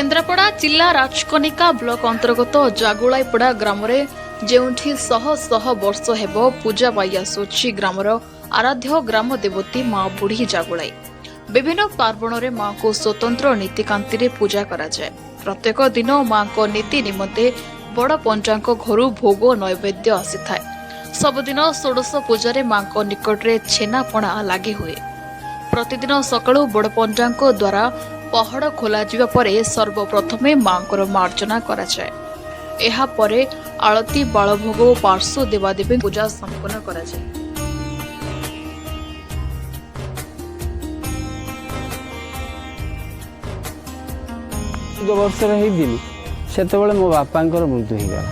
କେନ୍ଦ୍ରାପଡ଼ା ଜିଲ୍ଲା ରାଜକନିକା ବ୍ଲକ ଅନ୍ତର୍ଗତ ଜାଗୁଳାଇପଡ଼ା ଗ୍ରାମରେ ଯେଉଁଠି ଶହ ଶହ ବର୍ଷ ହେବ ପୂଜା ପାଇ ଆସୁଅଛି ଗ୍ରାମର ଆରାଧ୍ୟ ଗ୍ରାମ ଦେବତୀ ମା ବୁଢ଼ୀ ଜାଗୁଳାଇ। ବିଭିନ୍ନ ପାର୍ବଣରେ ମାଙ୍କୁ ସ୍ୱତନ୍ତ୍ର ନୀତିକାନ୍ତିରେ ପୂଜା କରାଯାଏ। ପ୍ରତ୍ୟେକ ଦିନ ମାଙ୍କ ନୀତି ନିମନ୍ତେ ବଡ଼ ପଞ୍ଚାଙ୍କ ଘରୁ ଭୋଗ ନୈବେଦ୍ୟ ଆସିଥାଏ। ସବୁଦିନ ଷୋଡ଼ଶ ପୂଜାରେ ମାଙ୍କ ନିକଟରେ ଛେନାପଣା ଲାଗି ହୁଏ। ପ୍ରତିଦିନ ସକାଳୁ ବଡ଼ ପଣ୍ଡାଙ୍କ ଦ୍ୱାରା ପହଡ଼ ଖୋଲାଯିବା ପରେ ସର୍ବପ୍ରଥମେ ମାଙ୍କର ମାର୍ଜନା କରାଯାଏ। ଏହାପରେ ଆଳତୀ, ବାଳଭୋଗ ଓ ପାର୍ଶ୍ୱ ଦେବାଦେବୀ ପୂଜା ସମ୍ପନ୍ନ କରାଯାଏ। 14 ବର୍ଷର ହେଇଥିଲି, ସେତେବେଳେ ମୋ ବାପାଙ୍କର ମୃତ୍ୟୁ ହେଇଗଲା।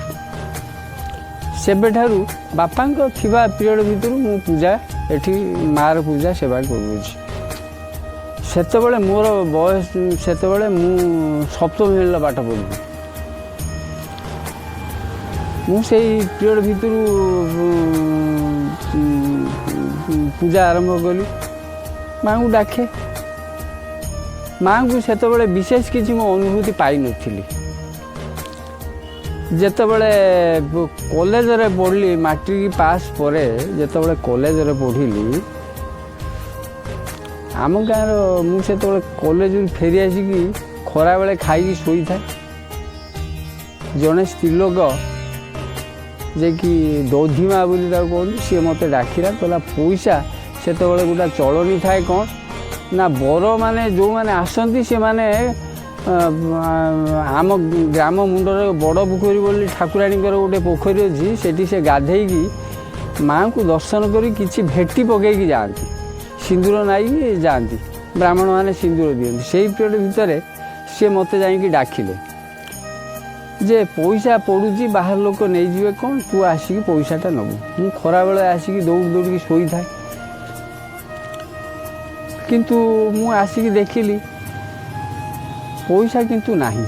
ସେବେଠାରୁ ବାପାଙ୍କ ଥିବା ପିରିୟଡ଼ ଭିତରୁ ମୁଁ ପୂଜା ଏଠି ମାଆର ପୂଜା ସେବା କରୁଅଛି। ସେତେବେଳେ ମୋର ବୟସ, ସେତେବେଳେ ମୁଁ ସପ୍ତମ ଶ୍ରେଣୀର ପାଠ ପଢ଼ୁଥିଲି। ମୁଁ ସେଇ ପିରିୟଡ଼ ଭିତରୁ ପୂଜା ଆରମ୍ଭ କଲି, ମାଆଙ୍କୁ ଡାକେ। ମାଆଙ୍କୁ ସେତେବେଳେ ବିଶେଷ କିଛି ମୁଁ ଅନୁଭୂତି ପାଇନଥିଲି। ଯେତେବେଳେ କଲେଜରେ ପଢ଼ିଲି, ମାଟ୍ରିକ ପାସ୍ ପରେ ଯେତେବେଳେ କଲେଜରେ ପଢ଼ିଲି, ଆମ ଗାଁର ମୁଁ ସେତେବେଳେ କଲେଜରୁ ଫେରି ଆସିକି ଖରାବେଳେ ଖାଇକି ଶୋଇଥାଏ। ଜଣେ ସ୍ତ୍ରୀଲୋକ, ଯିଏକି ଦଧିମା ବୋଲି ତାକୁ କୁହନ୍ତି, ସିଏ ମୋତେ ଡାକିଲା, କହିଲା ପଇସା। ସେତେବେଳେ ଗୋଟେ ଚଳଣି ଥାଏ କ'ଣ ନା, ବରମାନେ ଯେଉଁମାନେ ଆସନ୍ତି, ସେମାନେ ଆମ ଗ୍ରାମ ମୁଣ୍ଡରେ ବଡ଼ ପୋଖରୀ ବୋଲି ଠାକୁରାଣୀଙ୍କର ଗୋଟେ ପୋଖରୀ ଅଛି, ସେଠି ସେ ଗାଧେଇକି ମାଆଙ୍କୁ ଦର୍ଶନ କରି କିଛି ଭେଟି ପକେଇକି ଯାଆନ୍ତି, ସିନ୍ଦୁର ନାଇକି ଯାଆନ୍ତି। ବ୍ରାହ୍ମଣମାନେ ସିନ୍ଦୁର ଦିଅନ୍ତି। ସେଇ ପିରିୟଡ଼ ଭିତରେ ସିଏ ମୋତେ ଯାଇକି ଡାକିଲେ ଯେ ପଇସା ପଡ଼ୁଛି, ବାହାର ଲୋକ ନେଇଯିବେ କ'ଣ, ତୁ ଆସିକି ପଇସାଟା ନେବୁ। ମୁଁ ଖରାବେଳେ ଆସିକି ଦୌଡ଼ି ଦୌଡ଼ିକି ଶୋଇଥାଏ, କିନ୍ତୁ ମୁଁ ଆସିକି ଦେଖିଲି ପଇସା କିନ୍ତୁ ନାହିଁ।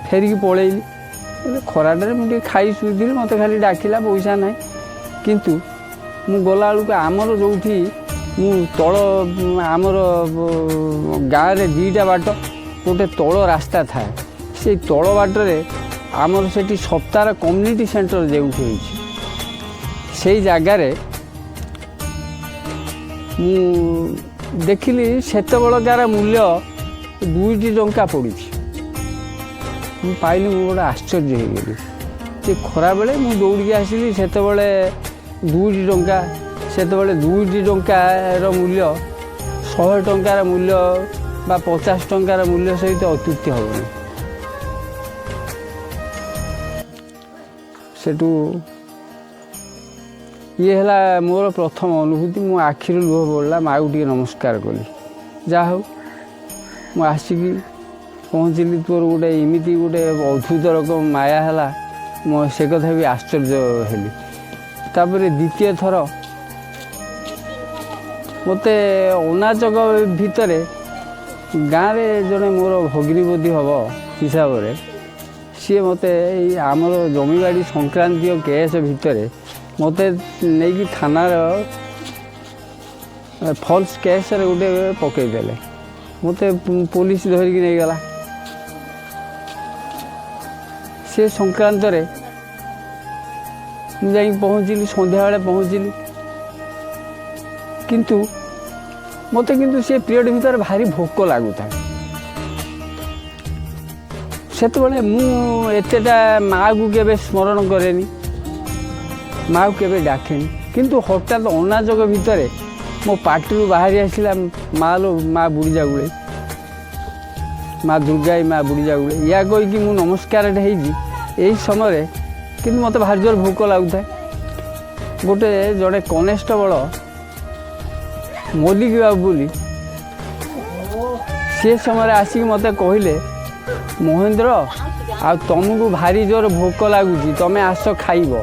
ଫେରିକି ପଳେଇଲି। ବୋଇଲେ ଖରାଟାରେ ମୁଁ ଟିକେ ଖାଇ ଶୋଇଥିଲି, ମୋତେ ଖାଲି ଡାକିଲା, ପଇସା ନାହିଁ। କିନ୍ତୁ ମୁଁ ଗଲାବେଳକୁ ଆମର ଯେଉଁଠି ମୁଁ ତଳ ଆମର ଗାଁରେ ଦୁଇଟା ବାଟ, ଗୋଟେ ତଳ ରାସ୍ତା ଥାଏ। ସେଇ ତଳ ବାଟରେ ଆମର ସେଠି ସପ୍ତାର କମ୍ୟୁନିଟି ସେଣ୍ଟର ଯେଉଁଠି ହେଇଛି, ସେଇ ଜାଗାରେ ମୁଁ ଦେଖିଲି ସେତେବେଳକାର ମୂଲ୍ୟ 2ଟି ଟଙ୍କା ପଡ଼ିଛି। ମୁଁ ପାଇଲି, ମୁଁ ଗୋଟେ ଆଶ୍ଚର୍ଯ୍ୟ ହେଇଗଲି ଯେ ଖରାବେଳେ ମୁଁ ଦୌଡ଼ିକି ଆସିଲି, ସେତେବେଳେ 2ଟି ଟଙ୍କା। ସେତେବେଳେ 2ଟି ଟଙ୍କାର ମୂଲ୍ୟ 100 ଟଙ୍କାର ମୂଲ୍ୟ ବା 50 ଟଙ୍କାର ମୂଲ୍ୟ ସହିତ ଅତ୍ୟୁକ୍ତି ହେବନି। ସେଠୁ ଇଏ ହେଲା ମୋର ପ୍ରଥମ ଅନୁଭୂତି। ମୋ ଆଖିରୁ ଲୁହ ପଡ଼ିଲା, ମାଆକୁ ଟିକେ ନମସ୍କାର କଲି। ଯାହା ହଉ, ମୁଁ ଆସିକି ପହଞ୍ଚିଲି। ତୋର ଗୋଟେ ଏମିତି ଗୋଟେ ଅଦ୍ଭୁତ ରକମ ମାୟା ହେଲା, ମୁଁ ସେ କଥା ବି ଆଶ୍ଚର୍ଯ୍ୟ ହେଲି। ତାପରେ ଦ୍ୱିତୀୟ ଥର ମୋତେ ଅନାଚକ ଭିତରେ ଗାଁରେ ଜଣେ ମୋର ଭଗ୍ନୀପତି ହେବ ହିସାବରେ, ସିଏ ମୋତେ ଏଇ ଆମର ଜମିବାଡ଼ି ସଂକ୍ରାନ୍ତୀୟ କେସ୍ ଭିତରେ ମୋତେ ନେଇକି ଥାନାର ଫଲ୍ସ କେସ୍ରେ ଗୋଟେ ପକେଇଦେଲେ। ମୋତେ ପୋଲିସ ଧରିକି ନେଇଗଲା। ସେ ସଂକ୍ରାନ୍ତରେ ମୁଁ ଯାଇକି ପହଞ୍ଚିଲି, ସନ୍ଧ୍ୟାବେଳେ ପହଞ୍ଚିଲି। କିନ୍ତୁ ମୋତେ କିନ୍ତୁ ସେ ପିରିୟଡ଼ ଭିତରେ ଭାରି ଭୋକ ଲାଗୁଥାଏ। ସେତେବେଳେ ମୁଁ ଏତେଟା ମାଆକୁ କେବେ ସ୍ମରଣ କରେନି, ମାଆକୁ କେବେ ଡାକେନି। କିନ୍ତୁ ହଠାତ୍ ଅନାଚକ ଭିତରେ ମୋ ପାଟିରୁ ବାହାରି ଆସିଲା, ମା ଲୋ ମା ବୁଢ଼ୀ ଜାଗୁଳେଇ, ମା ଦୁର୍ଗାଇ, ମା ବୁଢ଼ୀ ଜାଗୁଳେଇ। ୟା କହିକି ମୁଁ ନମସ୍କାରଟେ ହେଇଛି ଏଇ ସମୟରେ। କିନ୍ତୁ ମୋତେ ଭାରି ଜୋର ଭୋକ ଲାଗୁଥାଏ। ଗୋଟେ ଜଣେ କନେଷ୍ଟବଳ ମଲ୍ଲିକ ବାବୁ ବୋଲି, ସେ ସମୟରେ ଆସିକି ମୋତେ କହିଲେ, ମହେନ୍ଦ୍ର, ଆଉ ତୁମକୁ ଭାରି ଜୋର ଭୋକ ଲାଗୁଛି, ତୁମେ ଆସ ଖାଇବ।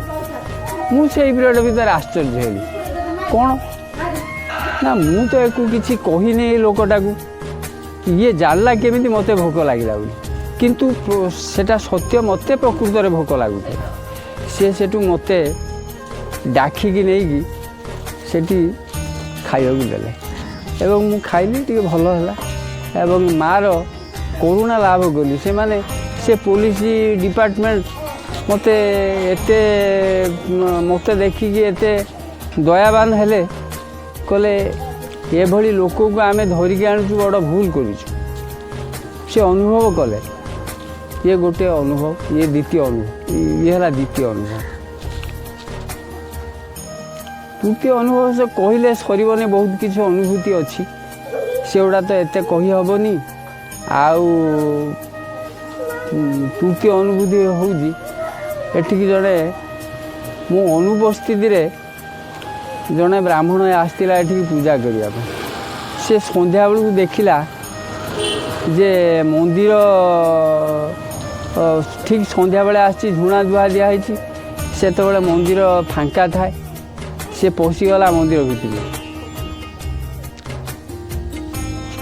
ମୁଁ ସେଇ ପିରିୟଡ଼ ଭିତରେ ଆଶ୍ଚର୍ଯ୍ୟ ହେଲି, କ'ଣ ନା ମୁଁ ତ ୟାକୁ କିଛି କହିନି, ଏ ଲୋକଟାକୁ ଇଏ ଜାଣିଲା କେମିତି ମୋତେ ଭୋକ ଲାଗିଲା ବୋଲି? କିନ୍ତୁ ସେଟା ସତ୍ୟ, ମୋତେ ପ୍ରକୃତରେ ଭୋକ ଲାଗୁଥିଲା। ସିଏ ସେଠୁ ମୋତେ ଡାକିକି ନେଇକି ସେଠି ଖାଇବାକୁ ଦେଲେ ଏବଂ ମୁଁ ଖାଇଲି, ଟିକେ ଭଲ ହେଲା। ଏବଂ ମାଆର କରୁଣା ଲାଭ କଲି। ସେମାନେ ସେ ପୋଲିସ ଡିପାର୍ଟମେଣ୍ଟ ମୋତେ ଏତେ ମୋତେ ଦେଖିକି ଏତେ ଦୟାବାନ ହେଲେ, କହିଲେ ଏଭଳି ଲୋକକୁ ଆମେ ଧରିକି ଆଣୁଛୁ, ବଡ଼ ଭୁଲ କରୁଛୁ। ସେ ଅନୁଭବ କଲେ। ଇଏ ଗୋଟିଏ ଅନୁଭବ, ଇଏ ଦ୍ୱିତୀୟ ଅନୁଭବ, ଇଏ ହେଲା ଦ୍ୱିତୀୟ ଅନୁଭବ। ତୃତୀୟ ଅନୁଭବ ସେ କହିଲେ ସରିବନି, ବହୁତ କିଛି ଅନୁଭୂତି ଅଛି, ସେଗୁଡ଼ା ତ ଏତେ କହିହେବନି। ଆଉ ତୃତୀୟ ଅନୁଭୂତି ହେଉଛି ଏଠିକି ଜଣେ ମୋ ଅନୁପସ୍ଥିତିରେ ଜଣେ ବ୍ରାହ୍ମଣ ଆସିଥିଲା ଏଠିକି ପୂଜା କରିବା ପାଇଁ। ସେ ସନ୍ଧ୍ୟାବେଳକୁ ଦେଖିଲା ଯେ ମନ୍ଦିର ଠିକ୍ ସନ୍ଧ୍ୟାବେଳେ ଆସିଛି, ଝୁଣା ଧୁଆ ଦିଆହେଇଛି, ସେତେବେଳେ ମନ୍ଦିର ଫାଙ୍କା ଥାଏ। ସେ ପଶିଗଲା ମନ୍ଦିର ଭିତରକୁ,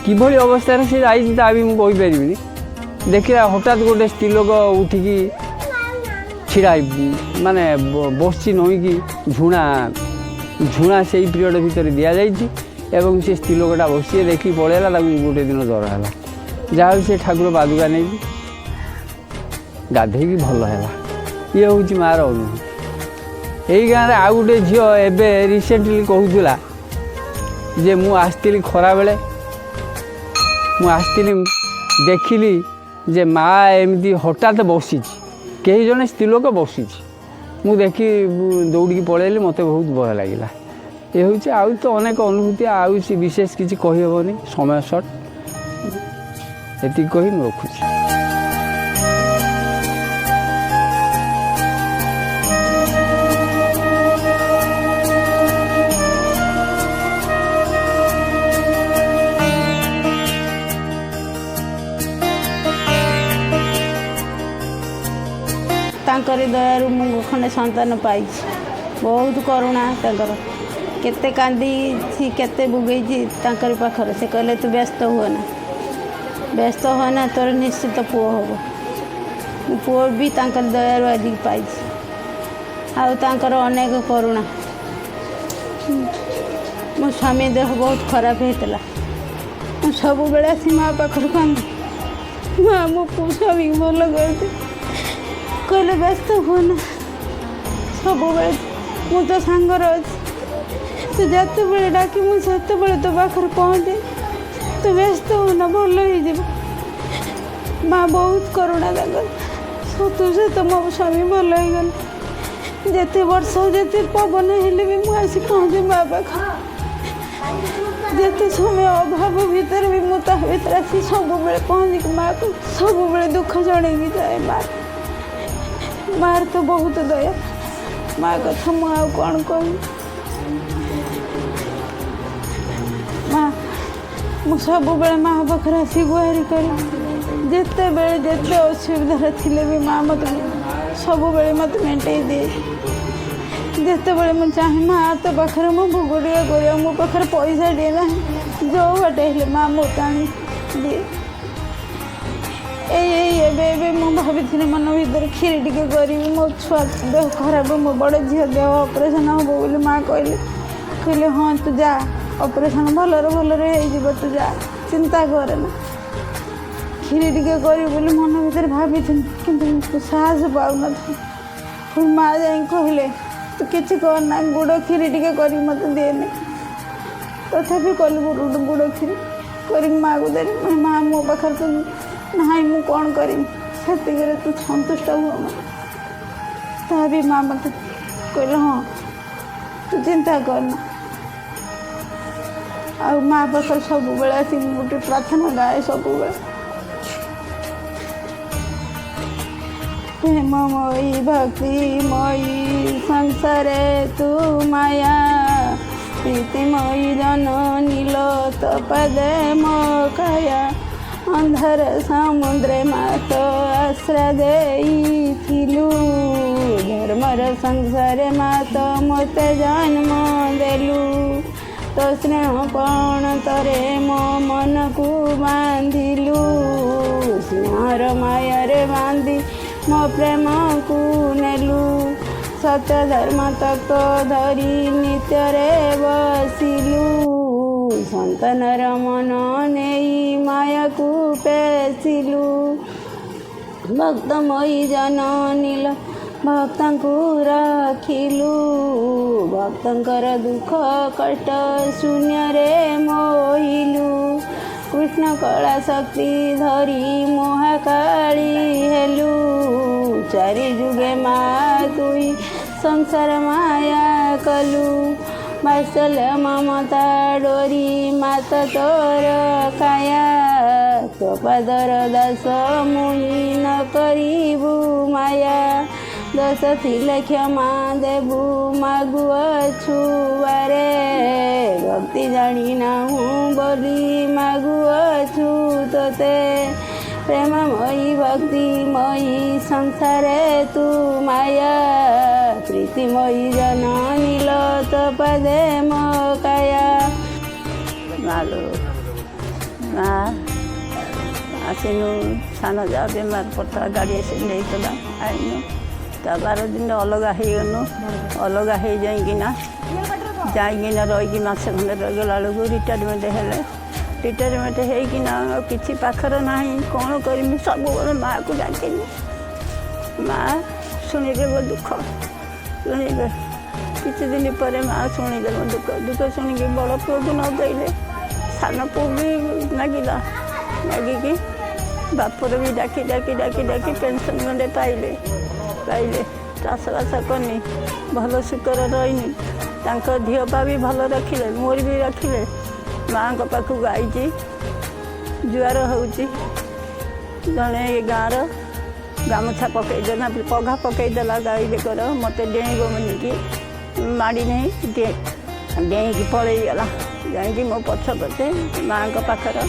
କିଭଳି ଅବସ୍ଥାରେ ସେ ଯାଇଛି ତା ବି ମୁଁ କହିପାରିବିନି। ଦେଖିଲା ହଠାତ୍ ଗୋଟେ ସ୍ତ୍ରୀ ଲୋକ ଉଠିକି ଛିଡ଼ା, ମାନେ ବସିଛି ନଇଁକି, ଝୁଣା ଝୁଣା ସେଇ ପିରିୟଡ଼ ଭିତରେ ଦିଆଯାଇଛି ଏବଂ ସେ ସ୍ତ୍ରୀ ଲୋକଟା ବସିଛି, ଦେଖିକି ପଳେଇଲା। ତାକୁ ଗୋଟେ ଦିନ ଜ୍ୱର ହେଲା, ଯାହା ହଉ ସେ ଠାକୁର ପାଦୁକା ନେଇକି ଗାଧେଇକି ଭଲ ହେଲା। ଇଏ ହେଉଛି ମାଆର ଅନୁଭୂତି। ଏଇ ଗାଁରେ ଆଉ ଗୋଟେ ଝିଅ ଏବେ ରିସେଣ୍ଟଲି କହୁଥିଲା ଯେ ମୁଁ ଆସିଥିଲି ଖରାବେଳେ, ମୁଁ ଆସିଥିଲି, ଦେଖିଲି ଯେ ମା ଏମିତି ହଠାତ୍ ବସିଛି, କେହି ଜଣେ ସ୍ତ୍ରୀ ଲୋକ ବସିଛି, ମୁଁ ଦେଖି ଦୌଡ଼ିକି ପଳେଇଲି, ମୋତେ ବହୁତ ଭୟ ଲାଗିଲା। ଏ ହେଉଛି ଆଉ ତ ଅନେକ ଅନୁଭୂତି, ଆଉ ସେ ବିଶେଷ କିଛି କହିହେବନି, ସମୟ ସର୍ଟ, ଏତିକି କହି ମୁଁ ରଖୁଛି। ତାଙ୍କରି ଦୟାରୁ ମୁଁ ଖଣ୍ଡେ ସନ୍ତାନ ପାଇଛି। ବହୁତ କରୁଣା ତାଙ୍କର, କେତେ କାନ୍ଦିଛି, କେତେ ଭୋଗେଇଛି ତାଙ୍କରି ପାଖରେ। ସେ କହିଲେ ତୁ ବ୍ୟସ୍ତ ହୁଅନା, ବ୍ୟସ୍ତ ହୁଅନା, ତୋର ନିଶ୍ଚିତ ପୁଅ ହେବ। ମୁଁ ପୁଅ ବି ତାଙ୍କର ଦୟାରୁ ଆଜିକି ପାଇଛି। ଆଉ ତାଙ୍କର ଅନେକ କରୁଣା। ମୋ ସ୍ୱାମୀ ଦେହ ବହୁତ ଖରାପ ହେଇଥିଲା, ମୁଁ ସବୁବେଳେ ଆସି ମା ପାଖରେ କାନ୍ଦେ, ମା ମୋ ସ୍ୱାମୀକୁ ଭଲ କରିଦେ। କହିଲେ ବ୍ୟସ୍ତ ହୁଅନା, ସବୁବେଳେ ମୁଁ ତୋ ସାଙ୍ଗରେ ଅଛି, ତୁ ଯେତେବେଳେ ଡାକି ମୁଁ ସେତେବେଳେ ତୋ ପାଖରେ ପହଞ୍ଚେ, ତୁ ବ୍ୟସ୍ତ ହୁଅନା, ଭଲ ହେଇଯିବ। ମା ବହୁତ କରୁଣା ତାଙ୍କର, ସତୁ ସତ ମୋ ସ୍ୱାମୀ ଭଲ ହେଇଗଲେ। ଯେତେ ବର୍ଷ ଯେତେ ପବନ ହେଲେ ବି ମୁଁ ଆସି ପହଞ୍ଚେ ମା ପାଖରେ। ଯେତେ ସମୟ ଅଭାବ ଭିତରେ ବି ମୁଁ ତା ଭିତରେ ଆସି ସବୁବେଳେ ପହଞ୍ଚିକି ମାଆକୁ ସବୁବେଳେ ଦୁଃଖ ଜଣେଇକି ଯାଏ। ମା ମାର ତ ବହୁତ ଦୟା, ମା କଥା ମୁଁ ଆଉ କ'ଣ କହିବି। ମା ମୁଁ ସବୁବେଳେ ମା ପାଖରେ ଆସି ଗୁହାରି କରେ, ଯେତେବେଳେ ଯେତେ ଅସୁବିଧାରେ ଥିଲେ ବି ମା ମୋତେ ସବୁବେଳେ ମୋତେ ମେଣ୍ଟେଇ ଦିଏ। ଯେତେବେଳେ ମୁଁ ଚାହେଁ ମା ତୋ ପାଖରେ ମୁଁ ଭୋଗ ଟିକେ କରିବା, ମୋ ପାଖରେ ପଇସା ଟିଏ ନାହିଁ, ଯେଉଁ ବାଟେ ହେଲେ ମା ମୋତେ ଆଣି ଦିଏ। ଏଇ ଏଇ ଏବେ ଏବେ ମୁଁ ଭାବିଥିଲି ମନ ଭିତରେ କ୍ଷୀରି ଟିକେ କରିବି, ମୋ ଛୁଆ ଦେହ ଖରାପ, ମୋ ବଡ଼ ଝିଅ ଦେହ ଅପରେସନ୍ ହେବ ବୋଲି ମା କହିଲେ। କହିଲେ ହଁ ତୁ ଯା, ଅପରେସନ୍ ଭଲରେ ଭଲରେ ହେଇଯିବ, ତୁ ଯା, ଚିନ୍ତା କରେନା। କ୍ଷୀରି ଟିକେ କରିବି ବୋଲି ମନ ଭିତରେ ଭାବିଥିଲି, କିନ୍ତୁ ମୁଁ ସାହସ ପାଉନଥିଲି। ପୁଣି ମା ଯାଇକି କହିଲେ ତୁ କିଛି କରନା, ଗୁଡ଼ କ୍ଷୀରି ଟିକେ କରିକି ମୋତେ ଦିଏନି। ତଥାପି କଲି ଗୁଡ଼ କ୍ଷୀରି କରିକି ମାଆକୁ ଦେଲି। ମା ମୋ ପାଖରେ ତ ନାହିଁ, ମୁଁ କ'ଣ କରିବି, ସେତିକିରେ ତୁ ସନ୍ତୁଷ୍ଟ ହୁଅ ମା। ତା ବି ମା ମୋତେ କହିଲେ ହଁ ତୁ ଚିନ୍ତା କରନା। ଆଉ ମା ପାଖରେ ସବୁବେଳେ ଆସିକି ମୁଁ ଗୋଟେ ପ୍ରାର୍ଥନା ଗାଏ ସବୁବେଳେ। ପ୍ରେମମୟୀ ଭକ୍ତିମୟୀ ସଂସାରେ ତୁ ମାୟା, ପ୍ରୀତିମୟୀ ଜନନୀ ଲୋ ତୋ ପଦେ ମୋ କାୟା। ଅନ୍ଧାର ସମୁଦ୍ରେ ମା ତୋ ଆଶ୍ରା ଦେଇଥିଲୁ, ଧର୍ମର ସଂସାରେ ମା ତୋ ମୋତେ ଜନ୍ମ ଦେଲୁ। ତୋ ସ୍ନେହ ପଣତରେ ମୋ ମନକୁ ବାନ୍ଧିଲୁ, ସ୍ନେହର ମାୟାରେ ବାନ୍ଧି ମୋ ପ୍ରେମକୁ ନେଲୁ। ସତ୍ୟ ଧର୍ମ ତତ୍ତ୍ୱ ଧରି ନିତ୍ୟରେ ବସିଲୁ, ସନ୍ତାନର ମନ ନେଇ ମାୟାକୁ ପେଶିଲୁ। ଭକ୍ତମୟୀ ଜନନୀଲ ଭକ୍ତଙ୍କୁ ରଖିଲୁ, ଭକ୍ତଙ୍କର ଦୁଃଖ କଷ୍ଟ ଶୂନ୍ୟରେ ମୋହିଲୁ। କୃଷ୍ଣ କଳା ଶକ୍ତି ଧରି ମହାକାଳୀ ହେଲୁ, ଚାରି ଯୁଗେ ମା ତୁଇ ସଂସାର ମାୟା କଲୁ। ବାତ୍ସଲ୍ୟ ମମତା ଡୋରି ମାତ ତୋର କାୟା, ତୋ ପାଦର ଦାସ ମୁହିଁ ନ କରିବୁ ମାୟା। ଦୋଷ ଥିଲେ କ୍ଷମା ଦେବୁ ମାଗୁଅଛୁ ବାରେ, ଭକ୍ତି ଜାଣି ନାହୁଁ ବୋଲି ମାଗୁଅଛୁ ତୋତେ। ପ୍ରେମମୟୀ ଭକ୍ତିମୟୀ ସଂସାରେ ତୁ ମାୟା, ପ୍ରୀତିମୟୀ ଜନନୀଲ ତୋ ପଦେ ମୋ କାୟା। ମାଲୋ ମା, ଆସିନୁ। ସାନ ଯା ବେମାର ପଡ଼ିଥିଲା, ଗାଡ଼ି ଆସି ନେଇଥିଲା, ଆଇନୁ। ତା 12 ଦିନ ଅଲଗା ହେଇଗନୁ। ଅଲଗା ହେଇଯାଇକିନା ଯାଇକିନା ରହିକି ମାସେ ଖଣ୍ଡେ ରହିଗଲା ବେଳକୁ ରିଟାୟାରମେଣ୍ଟ ହେଲେ। ରିଟାୟାରମେଣ୍ଟ ହେଇକିନା ଆଉ କିଛି ପାଖରେ ନାହିଁ, କ'ଣ କରିମି? ସବୁବେଳେ ମାଆକୁ ଡାକିନି, ମା ଶୁଣିଲେ ମୋ ଦୁଃଖ ଶୁଣିବେ। କିଛି ଦିନ ପରେ ମା ଶୁଣିଲେ ମୋ ଦୁଃଖ। ଦୁଃଖ ଶୁଣିକି ବଡ଼ ପୁଅକୁ ନଦେଇଲେ, ସାନ ପୁଅ ବି ମାଗିଲା। ମାଗିକି ବାପର ବି ଡାକି ଡାକି ଡାକି ଡାକି ପେନ୍ସନ୍ ଖଣ୍ଡେ ପାଇଲେ। ପାଇଲେ, ଚାଷବାସ କନି, ଭଲ ସୁଖରେ ରହିନି। ତାଙ୍କ ଝିଅ ପା ବି ଭଲ ରଖିଲେ, ମୋର ବି ରଖିଲେ। ମାଆଙ୍କ ପାଖକୁ ଆଇଛି, ଜୁଆର ହେଉଛି। ଜଣେ ଏ ଗାଁର ଗାମୁଛା ପକେଇଦେଲା, ପଘା ପକେଇଦେଲା ଗାଈ ବେକର, ମୋତେ ଡେଇଁବ ବୋଲିକି। ମାଡ଼ି ନାହିଁ, ଡେଇଁକି ପଳେଇଗଲା। ଯାଇକି ମୋ ପଛ ପଛେ ମାଆଙ୍କ ପାଖରେ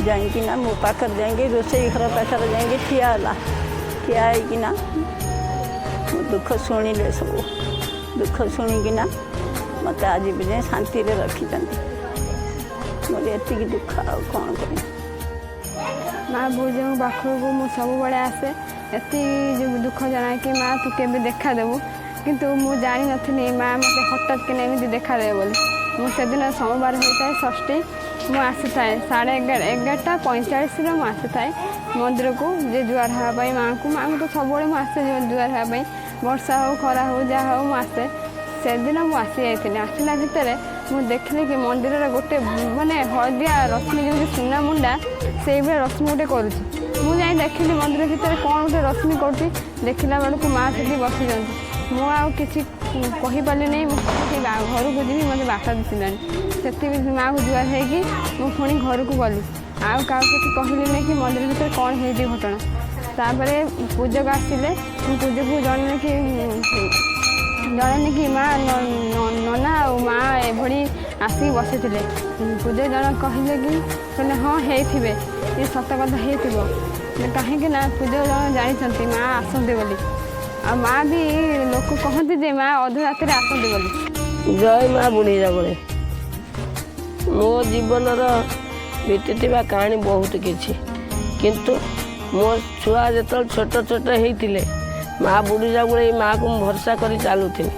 ଯାଇକିନା, ମୋ ପାଖରେ ଯାଇକି, ରୋଷେଇ ଘର ପାଖରେ ଯାଇକି ଠିଆ ହେଲା। ଠିଆ ହେଇକିନା ମୋ ଦୁଃଖ ଶୁଣିଲେ ସବୁ। ଦୁଃଖ ଶୁଣିକିନା ମୋତେ ଆଜି ପର୍ଯ୍ୟନ୍ତ ଶାନ୍ତିରେ ରଖିଛନ୍ତି। ମୋର ଏତିକି ଦୁଃଖ, ଆଉ କ'ଣ କରିବି? ମା ବୁଢ଼ୀଙ୍କ ପାଖକୁ ମୁଁ ସବୁବେଳେ ଆସେ, ଏତିକି ଦୁଃଖ ଜଣାଏ କି ମା, ତୁ କେବେ ଦେଖାଦେବୁ। କିନ୍ତୁ ମୁଁ ଜାଣିନଥିଲି ମା ମୋତେ ହଠାତ୍ କିନା ଏମିତି ଦେଖାଦେବେ ବୋଲି। ମୁଁ ସେଦିନ ସୋମବାର ହୋଇଥାଏ, ଷଷ୍ଠୀ, ମୁଁ ଆସିଥାଏ 11:30, 11:45ରେ ମୁଁ ଆସିଥାଏ ମନ୍ଦିରକୁ ଯେ ଜୁହାର ହେବା ପାଇଁ ମାଆଙ୍କୁ। ମାଆଙ୍କୁ ତ ସବୁବେଳେ ମୁଁ ଆସେ ଜୁହାର ହେବା ପାଇଁ, ବର୍ଷା ହଉ, ଖରା ହଉ, ଯାହା ହଉ, ମୁଁ ଆସେ। ସେଦିନ ମୁଁ ଆସିଯାଇଥିଲି। ଆସିଲା ଭିତରେ ମୁଁ ଦେଖିଲି କି ମନ୍ଦିରରେ ଗୋଟେ ମାନେ ହଳଦିଆ ରଶ୍ମି, ଯେମିତି ସୁନା ମୁଣ୍ଡା, ସେଇଭଳିଆ ରଶ୍ମି ଗୋଟେ କରୁଛି। ମୁଁ ଯାଇ ଦେଖିଲି ମନ୍ଦିର ଭିତରେ କ'ଣ ଗୋଟେ ରଶ୍ମି କରୁଛି। ଦେଖିଲା ବେଳକୁ ମା ସେଠି ବସିଛନ୍ତି। ମୁଁ ଆଉ କିଛି କହିପାରିଲି ନାହିଁ। ମୁଁ ସେଠି ଘରକୁ ଯିବି, ମୋତେ ବାଟ ଦିଶିଲାନି। ସେଠି ମାଆକୁ ଜୁହାର ହେଇକି ମୁଁ ପୁଣି ଘରକୁ ଗଲି। ଆଉ କାହାକୁ କିଛି କହିଲିନି କି ମନ୍ଦିର ଭିତରେ କ'ଣ ହେଇଛି ଘଟଣା। ତାପରେ ପୂଜକ ଆସିଲେ। ମୁଁ ପୂଜକକୁ ଜଣେଇଲି କି ମା, ନନା ଆଉ ମା ଏଭଳି ଆସିକି ବସିଥିଲେ। ପୂଜକ ଜଣ କହିଲେ କି, କହିଲେ, ହଁ, ହେଇଥିବେ, ଏ ସତ କଥା ହେଇଥିବ। କାହିଁକି ନା ପୂଜକ ଜଣ ଜାଣିଛନ୍ତି ମା ଆସନ୍ତି ବୋଲି। ଆଉ ମା ବି, ଲୋକ କହନ୍ତି ଯେ ମା ଅଧ ରାତିରେ ଆସନ୍ତି ବୋଲି। ଜୟ ମା ବୁଢ଼ୀ ଜାଗୁଳେଇ। ମୋ ଜୀବନର ବିତିଥିବା କାହାଣୀ ବହୁତ କିଛି, କିନ୍ତୁ ମୋ ଛୁଆ ଯେତେବେଳେ ଛୋଟ ଛୋଟ ହେଇଥିଲେ, ମା ବୁଢ଼ୀ ଜାଗୁଳେଇ ମାଆକୁ ମୁଁ ଭରସା କରି ଚାଲୁଥିଲି।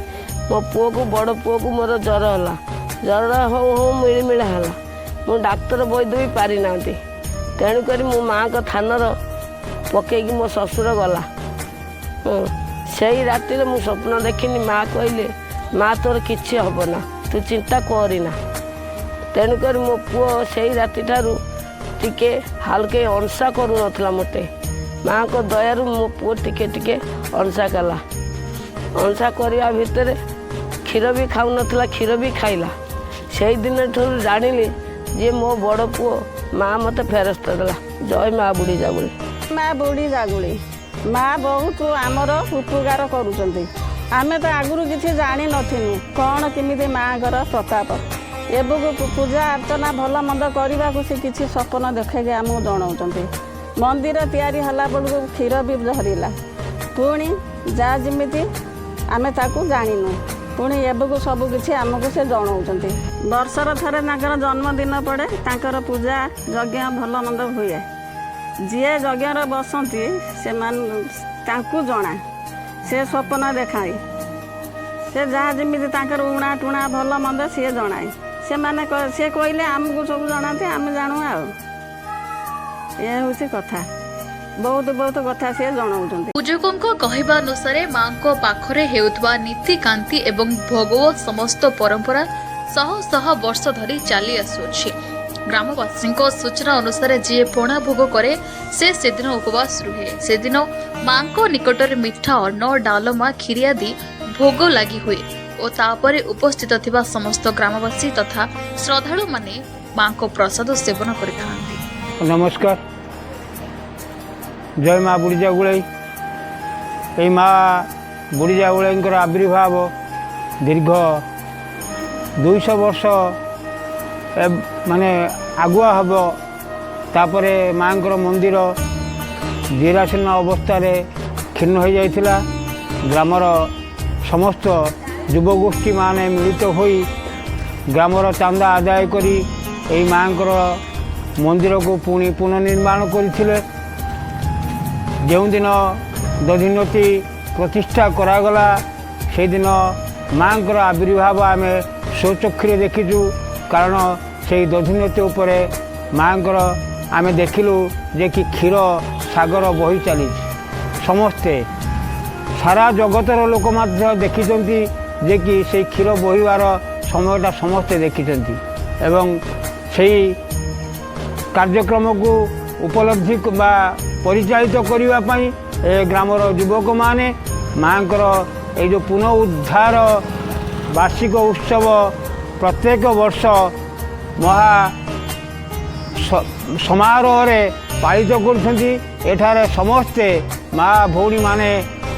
ମୋ ପୁଅକୁ, ବଡ଼ ପୁଅକୁ ମୋର ଜ୍ୱର ହେଲା। ଜ୍ୱର ହଉ ହଉ ମିଳିମିଳା ହେଲା। ମୁଁ ଡାକ୍ତର ବୈଦ୍ୟ ବି ପାରିନାହାନ୍ତି। ତେଣୁକରି ମୁଁ ମାଆଙ୍କ ଥାନର ପକେଇକି ମୋ ଶ୍ୱଶୁର ଗଲା। ହଁ, ସେଇ ରାତିରେ ମୁଁ ସ୍ୱପ୍ନ ଦେଖିନି, ମା କହିଲେ, ମା, ତୋର କିଛି ହବ ନା, ତୁ ଚିନ୍ତା କରିନା। ତେଣୁକରି ମୋ ପୁଅ ସେଇ ରାତିଠାରୁ ଟିକେ ହାଲକେ ଅଂସା କରୁନଥିଲା ମୋତେ। ମାଆଙ୍କ ଦୟାରୁ ମୋ ପୁଅ ଟିକେ ଟିକେ ଅଂସା କଲା। ଅଂସା କରିବା ଭିତରେ କ୍ଷୀର ବି ଖାଉନଥିଲା, କ୍ଷୀର ବି ଖାଇଲା। ସେଇ ଦିନଠାରୁ ଜାଣିଲି ଯେ ମୋ ବଡ଼ ପୁଅ ମା ମୋତେ ଫେରସ୍ତ ଦେଲା। ଜୟ ମା ବୁଢ଼ୀ ଜାଗୁଳେଇ। ମା ବୁଢ଼ୀ ଜାଗୁଳେଇ ମା ବହୁତ ଆମର ଉପକାର କରୁଛନ୍ତି। ଆମେ ତ ଆଗରୁ କିଛି ଜାଣିନଥିଲୁ କ'ଣ କେମିତି ମାଆଙ୍କର ପ୍ରତାପ। ଏବେକୁ ପୂଜା ଅର୍ଚ୍ଚନା ଭଲ ମନ୍ଦ କରିବାକୁ ସେ କିଛି ସ୍ୱପ୍ନ ଦେଖେଇକି ଆମକୁ ଜଣାଉଛନ୍ତି। ମନ୍ଦିର ତିଆରି ହେଲା ବେଳକୁ କ୍ଷୀର ବି ଝରିଲା। ପୁଣି ଯାହା ଯେମିତି ଆମେ ତାକୁ ଜାଣିନୁ, ପୁଣି ଏବେକୁ ସବୁ କିଛି ଆମକୁ ସେ ଜଣାଉଛନ୍ତି। ବର୍ଷର ଥରେ ତାଙ୍କର ଜନ୍ମଦିନ ପଡ଼େ, ତାଙ୍କର ପୂଜା ଯଜ୍ଞ ଭଲ ମନ୍ଦ ହୁଏ। ଯିଏ ଯଜ୍ଞରେ ବସନ୍ତି, ସେମାନେ ତାଙ୍କୁ ଜଣା, ସେ ସ୍ୱପ୍ନ ଦେଖାଏ। ସେ ଯାହା ଯେମିତି ତାଙ୍କର ଉଣା ଟୁଣା ଭଲ ମନ୍ଦ ସିଏ ଜଣାଏ। ସେମାନେ ସେ କହିଲେ ଆମକୁ ସବୁ ଜଣାନ୍ତି, ଆମେ ଜାଣୁ ଆଉ। ଏ ହେଉଛି କଥା। ବହୁତ ବହୁତ କଥା ସିଏ ଜଣାଉଛନ୍ତି। ପୂଜକଙ୍କ କହିବା ଅନୁସାରେ ମାଙ୍କ ପାଖରେ ହେଉଥିବା ନୀତିକାନ୍ତି ଏବଂ ଭୋଗ ସମସ୍ତ ପରମ୍ପରା ଶହ ଶହ ବର୍ଷ ଧରି ଚାଲି ଆସୁଅଛି। ଗ୍ରାମବାସୀଙ୍କ ସୂଚନା ଅନୁସାରେ ଯିଏ ପଣା ଭୋଗ କରେ, ସେ ସେଦିନ ଉପବାସ ରୁହେ। ସେଦିନ ମାଙ୍କ ନିକଟରେ ମିଠା ଅନ୍ନ, ଡାଲମା, କ୍ଷୀରି ଆଦି ଭୋଗ ଲାଗି ହୁଏ ଓ ତାପରେ ଉପସ୍ଥିତ ଥିବା ସମସ୍ତ ଗ୍ରାମବାସୀ ତଥା ଶ୍ରଦ୍ଧାଳୁମାନେ ମାଙ୍କ ପ୍ରସାଦ ସେବନ କରିଥାନ୍ତି। ନମସ୍କାର, ଜୟ ମା ବୁଢ଼ୀ ଜାଗୁଳେଇ। ଏଇ ମା ବୁଢ଼ୀ ଜାଗୁଳେଇଙ୍କର ଆବିର୍ଭାବ ଦୀର୍ଘ 200 ବର୍ଷ ମାନେ ଆଗୁଆ ହେବ। ତାପରେ ମାଆଙ୍କର ମନ୍ଦିର ଜରାଜୀର୍ଣ୍ଣ ଅବସ୍ଥାରେ କ୍ଷୀର୍ଣ୍ଣ ହୋଇଯାଇଥିଲା। ଗ୍ରାମର ସମସ୍ତ ଯୁବଗୋଷ୍ଠୀମାନେ ମିଳିତ ହୋଇ ଗ୍ରାମର ଚାନ୍ଦା ଆଦାୟ କରି ଏଇ ମାଆଙ୍କର ମନ୍ଦିରକୁ ପୁଣି ପୁନଃନିର୍ମାଣ କରିଥିଲେ। ଯେଉଁଦିନ ଦଧିନୋତି ପ୍ରତିଷ୍ଠା କରାଗଲା, ସେଇଦିନ ମାଆଙ୍କର ଆବିର୍ଭାବ ଆମେ ସ୍ୱଚକ୍ଷୁରେ ଦେଖିଛୁ। କାରଣ ସେଇ ଦଧିନୋତି ଉପରେ ମାଆଙ୍କର ଆମେ ଦେଖିଲୁ ଯେ କି କ୍ଷୀର ସାଗର ବହି ଚାଲିଛି। ସମସ୍ତେ, ସାରା ଜଗତର ଲୋକ ମଧ୍ୟ ଦେଖିଛନ୍ତି ଯେ କି ସେଇ କ୍ଷୀର ବୋହିବାର ସମୟଟା ସମସ୍ତେ ଦେଖିଛନ୍ତି ଏବଂ ସେଇ କାର୍ଯ୍ୟକ୍ରମକୁ ଉପଲବ୍ଧି ବା ପରିଚାଳିତ କରିବା ପାଇଁ ଏ ଗ୍ରାମର ଯୁବକମାନେ ମାଆଙ୍କର ଏଇ ଯେଉଁ ପୁନଃ ଉଦ୍ଧାର ବାର୍ଷିକ ଉତ୍ସବ ପ୍ରତ୍ୟେକ ବର୍ଷ ମହା ସମାରୋହରେ ପାଳିତ କରୁଛନ୍ତି। ଏଠାରେ ସମସ୍ତେ ମା ଭଉଣୀମାନେ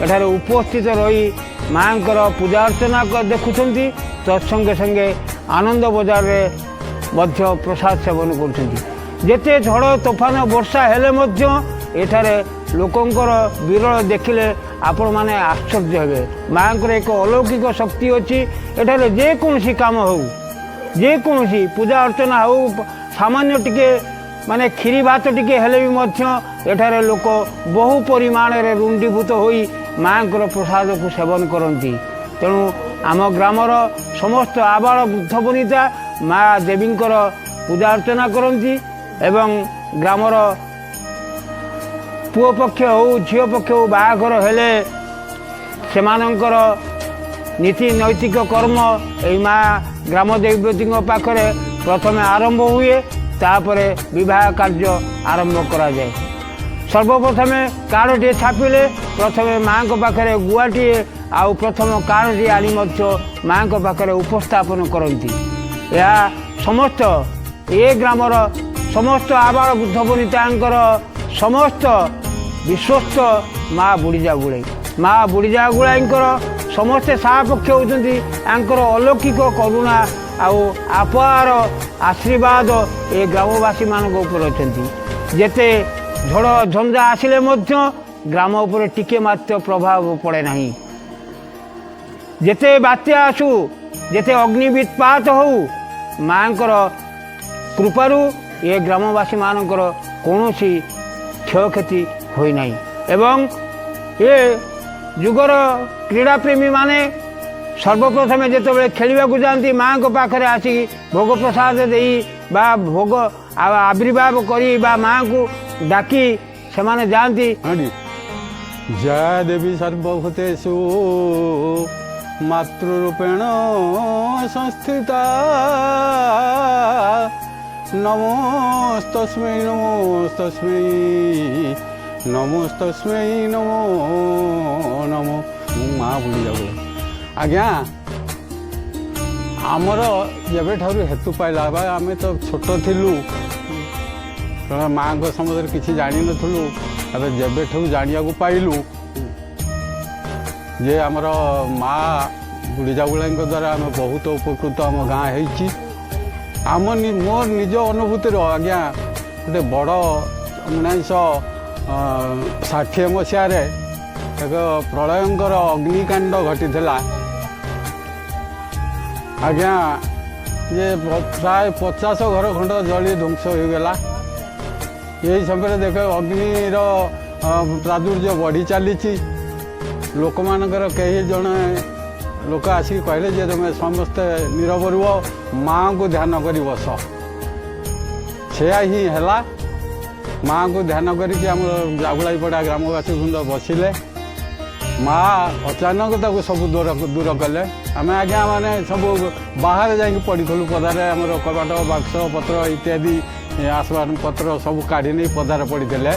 ଏଠାରେ ଉପସ୍ଥିତ ରହି ମାଆଙ୍କର ପୂଜା ଅର୍ଚ୍ଚନା ଦେଖୁଛନ୍ତି, ତତ୍ସଙ୍ଗେ ସଙ୍ଗେ ଆନନ୍ଦ ବଜାରରେ ମଧ୍ୟ ପ୍ରସାଦ ସେବନ କରୁଛନ୍ତି। ଯେତେ ଝଡ଼ ତୋଫାନ ବର୍ଷା ହେଲେ ମଧ୍ୟ ଏଠାରେ ଲୋକଙ୍କର ବିରଳ ଦେଖିଲେ ଆପଣମାନେ ଆଶ୍ଚର୍ଯ୍ୟ ହେବେ। ମାଆଙ୍କର ଏକ ଅଲୌକିକ ଶକ୍ତି ଅଛି। ଏଠାରେ ଯେକୌଣସି କାମ ହେଉ, ଯେକୌଣସି ପୂଜା ଅର୍ଚ୍ଚନା ହେଉ, ସାମାନ୍ୟ ଟିକେ ମାନେ କ୍ଷୀରି ଭାତ ଟିକେ ହେଲେ ବି ମଧ୍ୟ ଏଠାରେ ଲୋକ ବହୁ ପରିମାଣରେ ରୁଣ୍ଡୀଭୂତ ହୋଇ ମାଆଙ୍କର ପ୍ରସାଦକୁ ସେବନ କରନ୍ତି। ତେଣୁ ଆମ ଗ୍ରାମର ସମସ୍ତ ଆବାଳ ବୃଦ୍ଧ ବନିତା ମା ଦେବୀଙ୍କର ପୂଜା ଅର୍ଚ୍ଚନା କରନ୍ତି ଏବଂ ଗ୍ରାମର ପୁଅ ପକ୍ଷ ହେଉ, ଝିଅ ପକ୍ଷ ହେଉ, ବାହାଘର ହେଲେ ସେମାନଙ୍କର ନୀତି ନୈତିକ କର୍ମ ଏଇ ମା ଗ୍ରାମ ଦେବତୀଙ୍କ ପାଖରେ ପ୍ରଥମେ ଆରମ୍ଭ ହୁଏ। ତାପରେ ବିବାହ କାର୍ଯ୍ୟ ଆରମ୍ଭ କରାଯାଏ। ସର୍ବପ୍ରଥମେ କାର୍ଡ଼ଟିଏ ଛାପିଲେ ପ୍ରଥମେ ମାଆଙ୍କ ପାଖରେ ଗୁଆଟିଏ ଆଉ ପ୍ରଥମ କାର୍ଡ଼ଟିଏ ଆଣି ମଧ୍ୟ ମାଆଙ୍କ ପାଖରେ ଉପସ୍ଥାପନ କରନ୍ତି। ଏହା ସମସ୍ତ ଏ ଗ୍ରାମର ସମସ୍ତ ଆବାଳ ବୃଦ୍ଧ ବନିତାଙ୍କର ସମସ୍ତ ବିଶ୍ୱସ୍ତ ମା ବୁଢ଼ୀ ଜାଗୁଳେଇ। ମା ବୁଢ଼ୀ ଜାଗୁଳାଇଙ୍କର ସମସ୍ତେ ସାହାପକ୍ଷ ହେଉଛନ୍ତି। ତାଙ୍କର ଅଲୌକିକ କରୁଣା ଆଉ ଅପାର ଆଶୀର୍ବାଦ ଏ ଗ୍ରାମବାସୀମାନଙ୍କ ଉପରେ ଅଛନ୍ତି। ଯେତେ ଝଡ଼ ଝଞ୍ଜା ଆସିଲେ ମଧ୍ୟ ଗ୍ରାମ ଉପରେ ଟିକେ ମାତ୍ର ପ୍ରଭାବ ପଡ଼େ ନାହିଁ। ଯେତେ ବାତ୍ୟା ଆସୁ, ଯେତେ ଅଗ୍ନି ବିତ୍ପାତ ହେଉ, ମାଆଙ୍କର କୃପାରୁ ଏ ଗ୍ରାମବାସୀମାନଙ୍କର କୌଣସି କ୍ଷୟକ୍ଷତି ହୋଇନାହିଁ। ଏବଂ ଏ ଯୁଗର କ୍ରୀଡ଼ାପ୍ରେମୀମାନେ ସର୍ବପ୍ରଥମେ ଯେତେବେଳେ ଖେଳିବାକୁ ଯାଆନ୍ତି, ମାଆଙ୍କ ପାଖରେ ଆସିକି ଭୋଗ ପ୍ରସାଦ ଦେଇ ବା ଭୋଗ ଆବିର୍ଭାବ କରି ବା ମାଆଙ୍କୁ ଡାକି ସେମାନେ ଯାଆନ୍ତି। ଜୟ ଦେବୀ ସର୍ବଭୂତେଷୁ ମାତୃରୂପେଣ ସଂସ୍ଥିତା, ନମୋସ୍ତସ୍ମୈ ନମୋସ୍ତସ୍ମୈ ନମୋସ୍ତସ୍ମୈ ନମୋ ନମୋ। ମୁଁ ମା ବୁଢ଼ୀ ଯାଉ ଆଜ୍ଞା। ଆମର ଯେବେଠାରୁ ହେତୁ ପାଇଲା ବା ଆମେ ତ ଛୋଟ ଥିଲୁ, କାରଣ ମାଆଙ୍କ ସମ୍ବନ୍ଧରେ କିଛି ଜାଣିନଥିଲୁ। ଏବେ ଯେବେଠାରୁ ଜାଣିବାକୁ ପାଇଲୁ ଯେ ଆମର ମା ବୁଢ଼ୀ ଜାଗୁଳାଇଙ୍କ ଦ୍ୱାରା ଆମେ ବହୁତ ଉପକୃତ ଆମ ଗାଁ ହେଇଛି। ଆମ ମୋର ନିଜ ଅନୁଭୂତିର ଆଜ୍ଞା, ଗୋଟେ ବଡ଼ 1960 ମସିହାରେ ଏକ ପ୍ରଳୟଙ୍କର ଅଗ୍ନିକାଣ୍ଡ ଘଟିଥିଲା ଆଜ୍ଞା, ଯେ ପ୍ରାୟ 50 ଘର ଖଣ୍ଡ ଜଳି ଧ୍ୱଂସ ହୋଇଗଲା। ଏହି ସମୟରେ ଦେଖ, ଅଗ୍ନିର ପ୍ରାଦୁର୍ଯ୍ୟ ବଢ଼ି ଚାଲିଛି। ଲୋକମାନଙ୍କର କେହି ଜଣେ ଲୋକ ଆସିକି କହିଲେ ଯେ ତୁମେ ସମସ୍ତେ ନିରବ ରୁହ, ମାଆଙ୍କୁ ଧ୍ୟାନ କରି ବସ। ସେୟା ହିଁ ହେଲା। ମାଆଙ୍କୁ ଧ୍ୟାନ କରିକି ଆମର ଜାଗୁଳାଇପଡ଼ା ଗ୍ରାମବାସୀ ବୃନ୍ଦ ବସିଲେ। ମା ଅଚାନକ ତାକୁ ସବୁ ଦୂର କଲେ। ଆମେ ଆଜ୍ଞା ମାନେ ସବୁ ବାହାରେ ଯାଇକି ପଡ଼ିଥିଲୁ ପଦାରେ। ଆମର କବାଟ, ବାକ୍ସ ପତ୍ର ଇତ୍ୟାଦି ଆସବାବ ପତ୍ର ସବୁ କାଢ଼ି ନେଇ ପଦାରେ ପଡ଼ିଥିଲେ।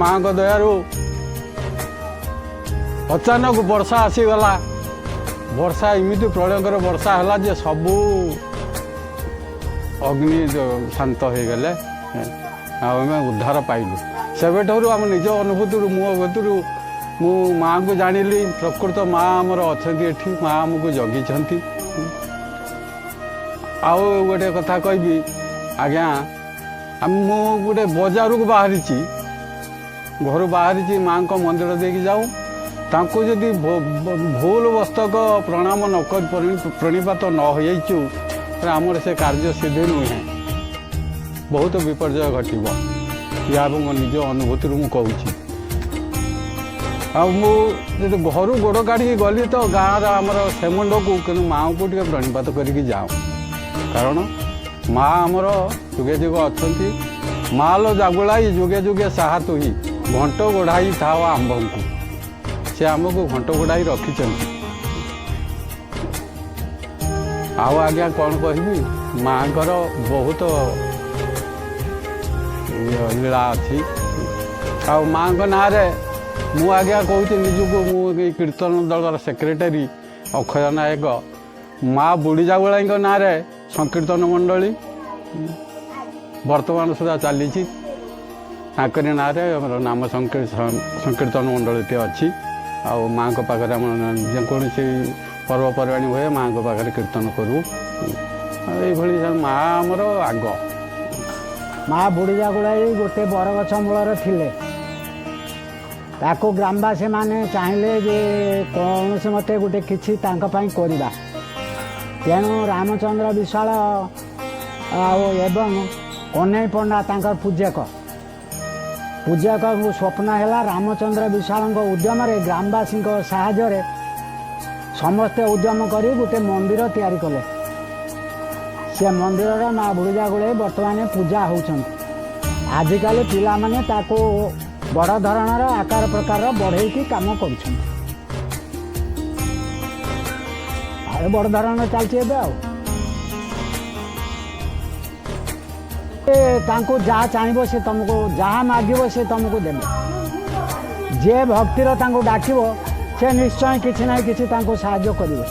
ମାଆଙ୍କ ଦୟାରୁ ଅଚାନକ ବର୍ଷା ଆସିଗଲା। ବର୍ଷା ଏମିତି ପ୍ରଳୟଙ୍କର ବର୍ଷା ହେଲା ଯେ ସବୁ ଅଗ୍ନି ଶାନ୍ତ ହେଇଗଲେ ଆଉ ଆମେ ଉଦ୍ଧାର ପାଇଲୁ। ସେବେଠାରୁ ଆମ ନିଜ ଅନୁଭୂତିରୁ, ମୋ କତିରୁ ମୁଁ ମାଆଙ୍କୁ ଜାଣିଲି, ପ୍ରକୃତ ମା ଆମର ଅଛନ୍ତି ଏଠି, ମା ଆମକୁ ଜଗିଛନ୍ତି। ଆଉ ଗୋଟେ କଥା କହିବି ଆଜ୍ଞା, ମୁଁ ଗୋଟେ ବଜାରକୁ ବାହାରିଛି, ଘରୁ ବାହାରିଛି, ମାଆଙ୍କ ମନ୍ଦିର ଦେଇକି ଯାଉ, ତାଙ୍କୁ ଯଦି ଭୁଲ ବସ୍ତକ ପ୍ରଣାମ ନ କରି ପ୍ରଣିପାତ ନ ହୋଇଯାଇଛୁ, ଆମର ସେ କାର୍ଯ୍ୟ ସିଦ୍ଧି ନୁହେଁ, ବହୁତ ବିପର୍ଯ୍ୟୟ ଘଟିବ। ଏହା ମୋ ନିଜ ଅନୁଭୂତିରୁ ମୁଁ କହୁଛି। ଆଉ ମୁଁ ଯଦି ଘରୁ ଗୋଡ଼ କାଢ଼ିକି ଗଲି ତ ଗାଁର ଆମର ସେମୁଣ୍ଡକୁ, କିନ୍ତୁ ମାଆଙ୍କୁ ଟିକେ ପ୍ରଣିପାତ କରିକି ଯାଉ, କାରଣ ମା ଆମର ଯୁଗେ ଯୁଗେ ଅଛନ୍ତି। ମା ଲୋ ଜାଗୁଳାଇ ଯୁଗେ ଯୁଗେ ସାହା ତୁହି, ଘଣ୍ଟ ଗୋଢ଼ାଇ ଥାଅ ଆମ୍ଭଙ୍କୁ। ସେ ଆମକୁ ଘଣ୍ଟ ଗୋଢ଼ାଇ ରଖିଛନ୍ତି। ଆଉ ଆଜ୍ଞା କ'ଣ କହିବି, ମାଆଙ୍କର ବହୁତ ଲୀଳା ଅଛି। ଆଉ ମାଆଙ୍କ ନାଁରେ ମୁଁ ଆଜ୍ଞା କହୁଛି ନିଜକୁ, ମୁଁ ଏଇ କୀର୍ତ୍ତନ ଦଳର ସେକ୍ରେଟାରୀ ଅକ୍ଷୟ ନାୟକ, ମା ବୁଢ଼ୀ ଜାଗୁଳାଇଙ୍କ ନାଁରେ ସଂକୀର୍ତ୍ତନ ମଣ୍ଡଳୀ ବର୍ତ୍ତମାନ ସୁଦ୍ଧା ଚାଲିଛି। ତାଙ୍କରି ନାଁରେ ଆମର ନାମ ସଂକୀର୍ତ୍ତନ ମଣ୍ଡଳୀଟି ଅଛି। ଆଉ ମାଆଙ୍କ ପାଖରେ ଆମର ଯେକୌଣସି ପର୍ବପର୍ବାଣୀ ହୁଏ, ମାଆଙ୍କ ପାଖରେ କୀର୍ତ୍ତନ କରୁ। ଏଇଭଳି ମା ଆମର ଆଗ। ମା ବୁଢ଼ୀ ଜାଗୁଳାଇ ଗୋଟେ ବରଗଛ ମୂଳରେ ଥିଲେ। ତାକୁ ଗ୍ରାମବାସୀମାନେ ଚାହିଁଲେ ଯେ କୌଣସି ମତେ ଗୋଟେ କିଛି ତାଙ୍କ ପାଇଁ କରିବା। ତେଣୁ ରାମଚନ୍ଦ୍ର ବିଶ୍ୱାଳ ଆଉ ଏବଂ କହ୍ନେଇ ପଣ୍ଡା ତାଙ୍କର ପୂଜକଙ୍କୁ ସ୍ୱପ୍ନ ହେଲା। ରାମଚନ୍ଦ୍ର ବିଶ୍ୱାଳଙ୍କ ଉଦ୍ୟମରେ ଗ୍ରାମବାସୀଙ୍କ ସାହାଯ୍ୟରେ ସମସ୍ତେ ଉଦ୍ୟମ କରି ଗୋଟେ ମନ୍ଦିର ତିଆରି କଲେ। ସେ ମନ୍ଦିରରେ ମା ବୁଢ଼ୀ ଜାଗୁଳେଇ ବର୍ତ୍ତମାନ ପୂଜା ହେଉଛନ୍ତି। ଆଜିକାଲି ପିଲାମାନେ ତାକୁ ବଡ଼ ଧରଣର ଆକାର ପ୍ରକାରର ବଢ଼େଇକି କାମ କରୁଛନ୍ତି। ଆଉ ବଡ଼ ଧରଣର ଚାଲିଛି ଏବେ। ଆଉ ତାଙ୍କୁ ଯାହା ଚାହିଁବ ସେ ତୁମକୁ, ଯାହା ମାଗିବ ସେ ତୁମକୁ ଦେବେ। ଯିଏ ଭକ୍ତିର ତାଙ୍କୁ ଡାକିବ ସେ ନିଶ୍ଚୟ କିଛି ନା କିଛି ତାଙ୍କୁ ସାହାଯ୍ୟ କରିବେ।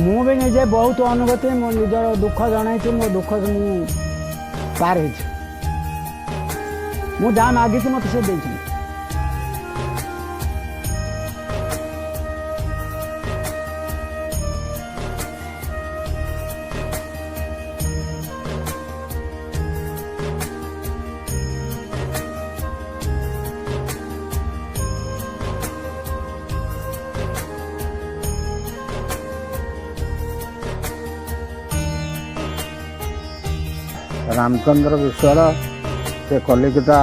ମୁଁ ବି ନିଜେ ବହୁତ ଅନୁଭୂତି, ମୋ ନିଜର ଦୁଃଖ ଜଣାଇଛି, ମୋ ଦୁଃଖ ମୁଁ ପାର ହେଇଛି। ମୁଁ ଯାହା ମାଗିଛି ମୋତେ ସେ ଦେଇଛନ୍ତି। ରାମଚନ୍ଦ୍ର ବିଶ୍ୱାଳ ସେ କଲିକତା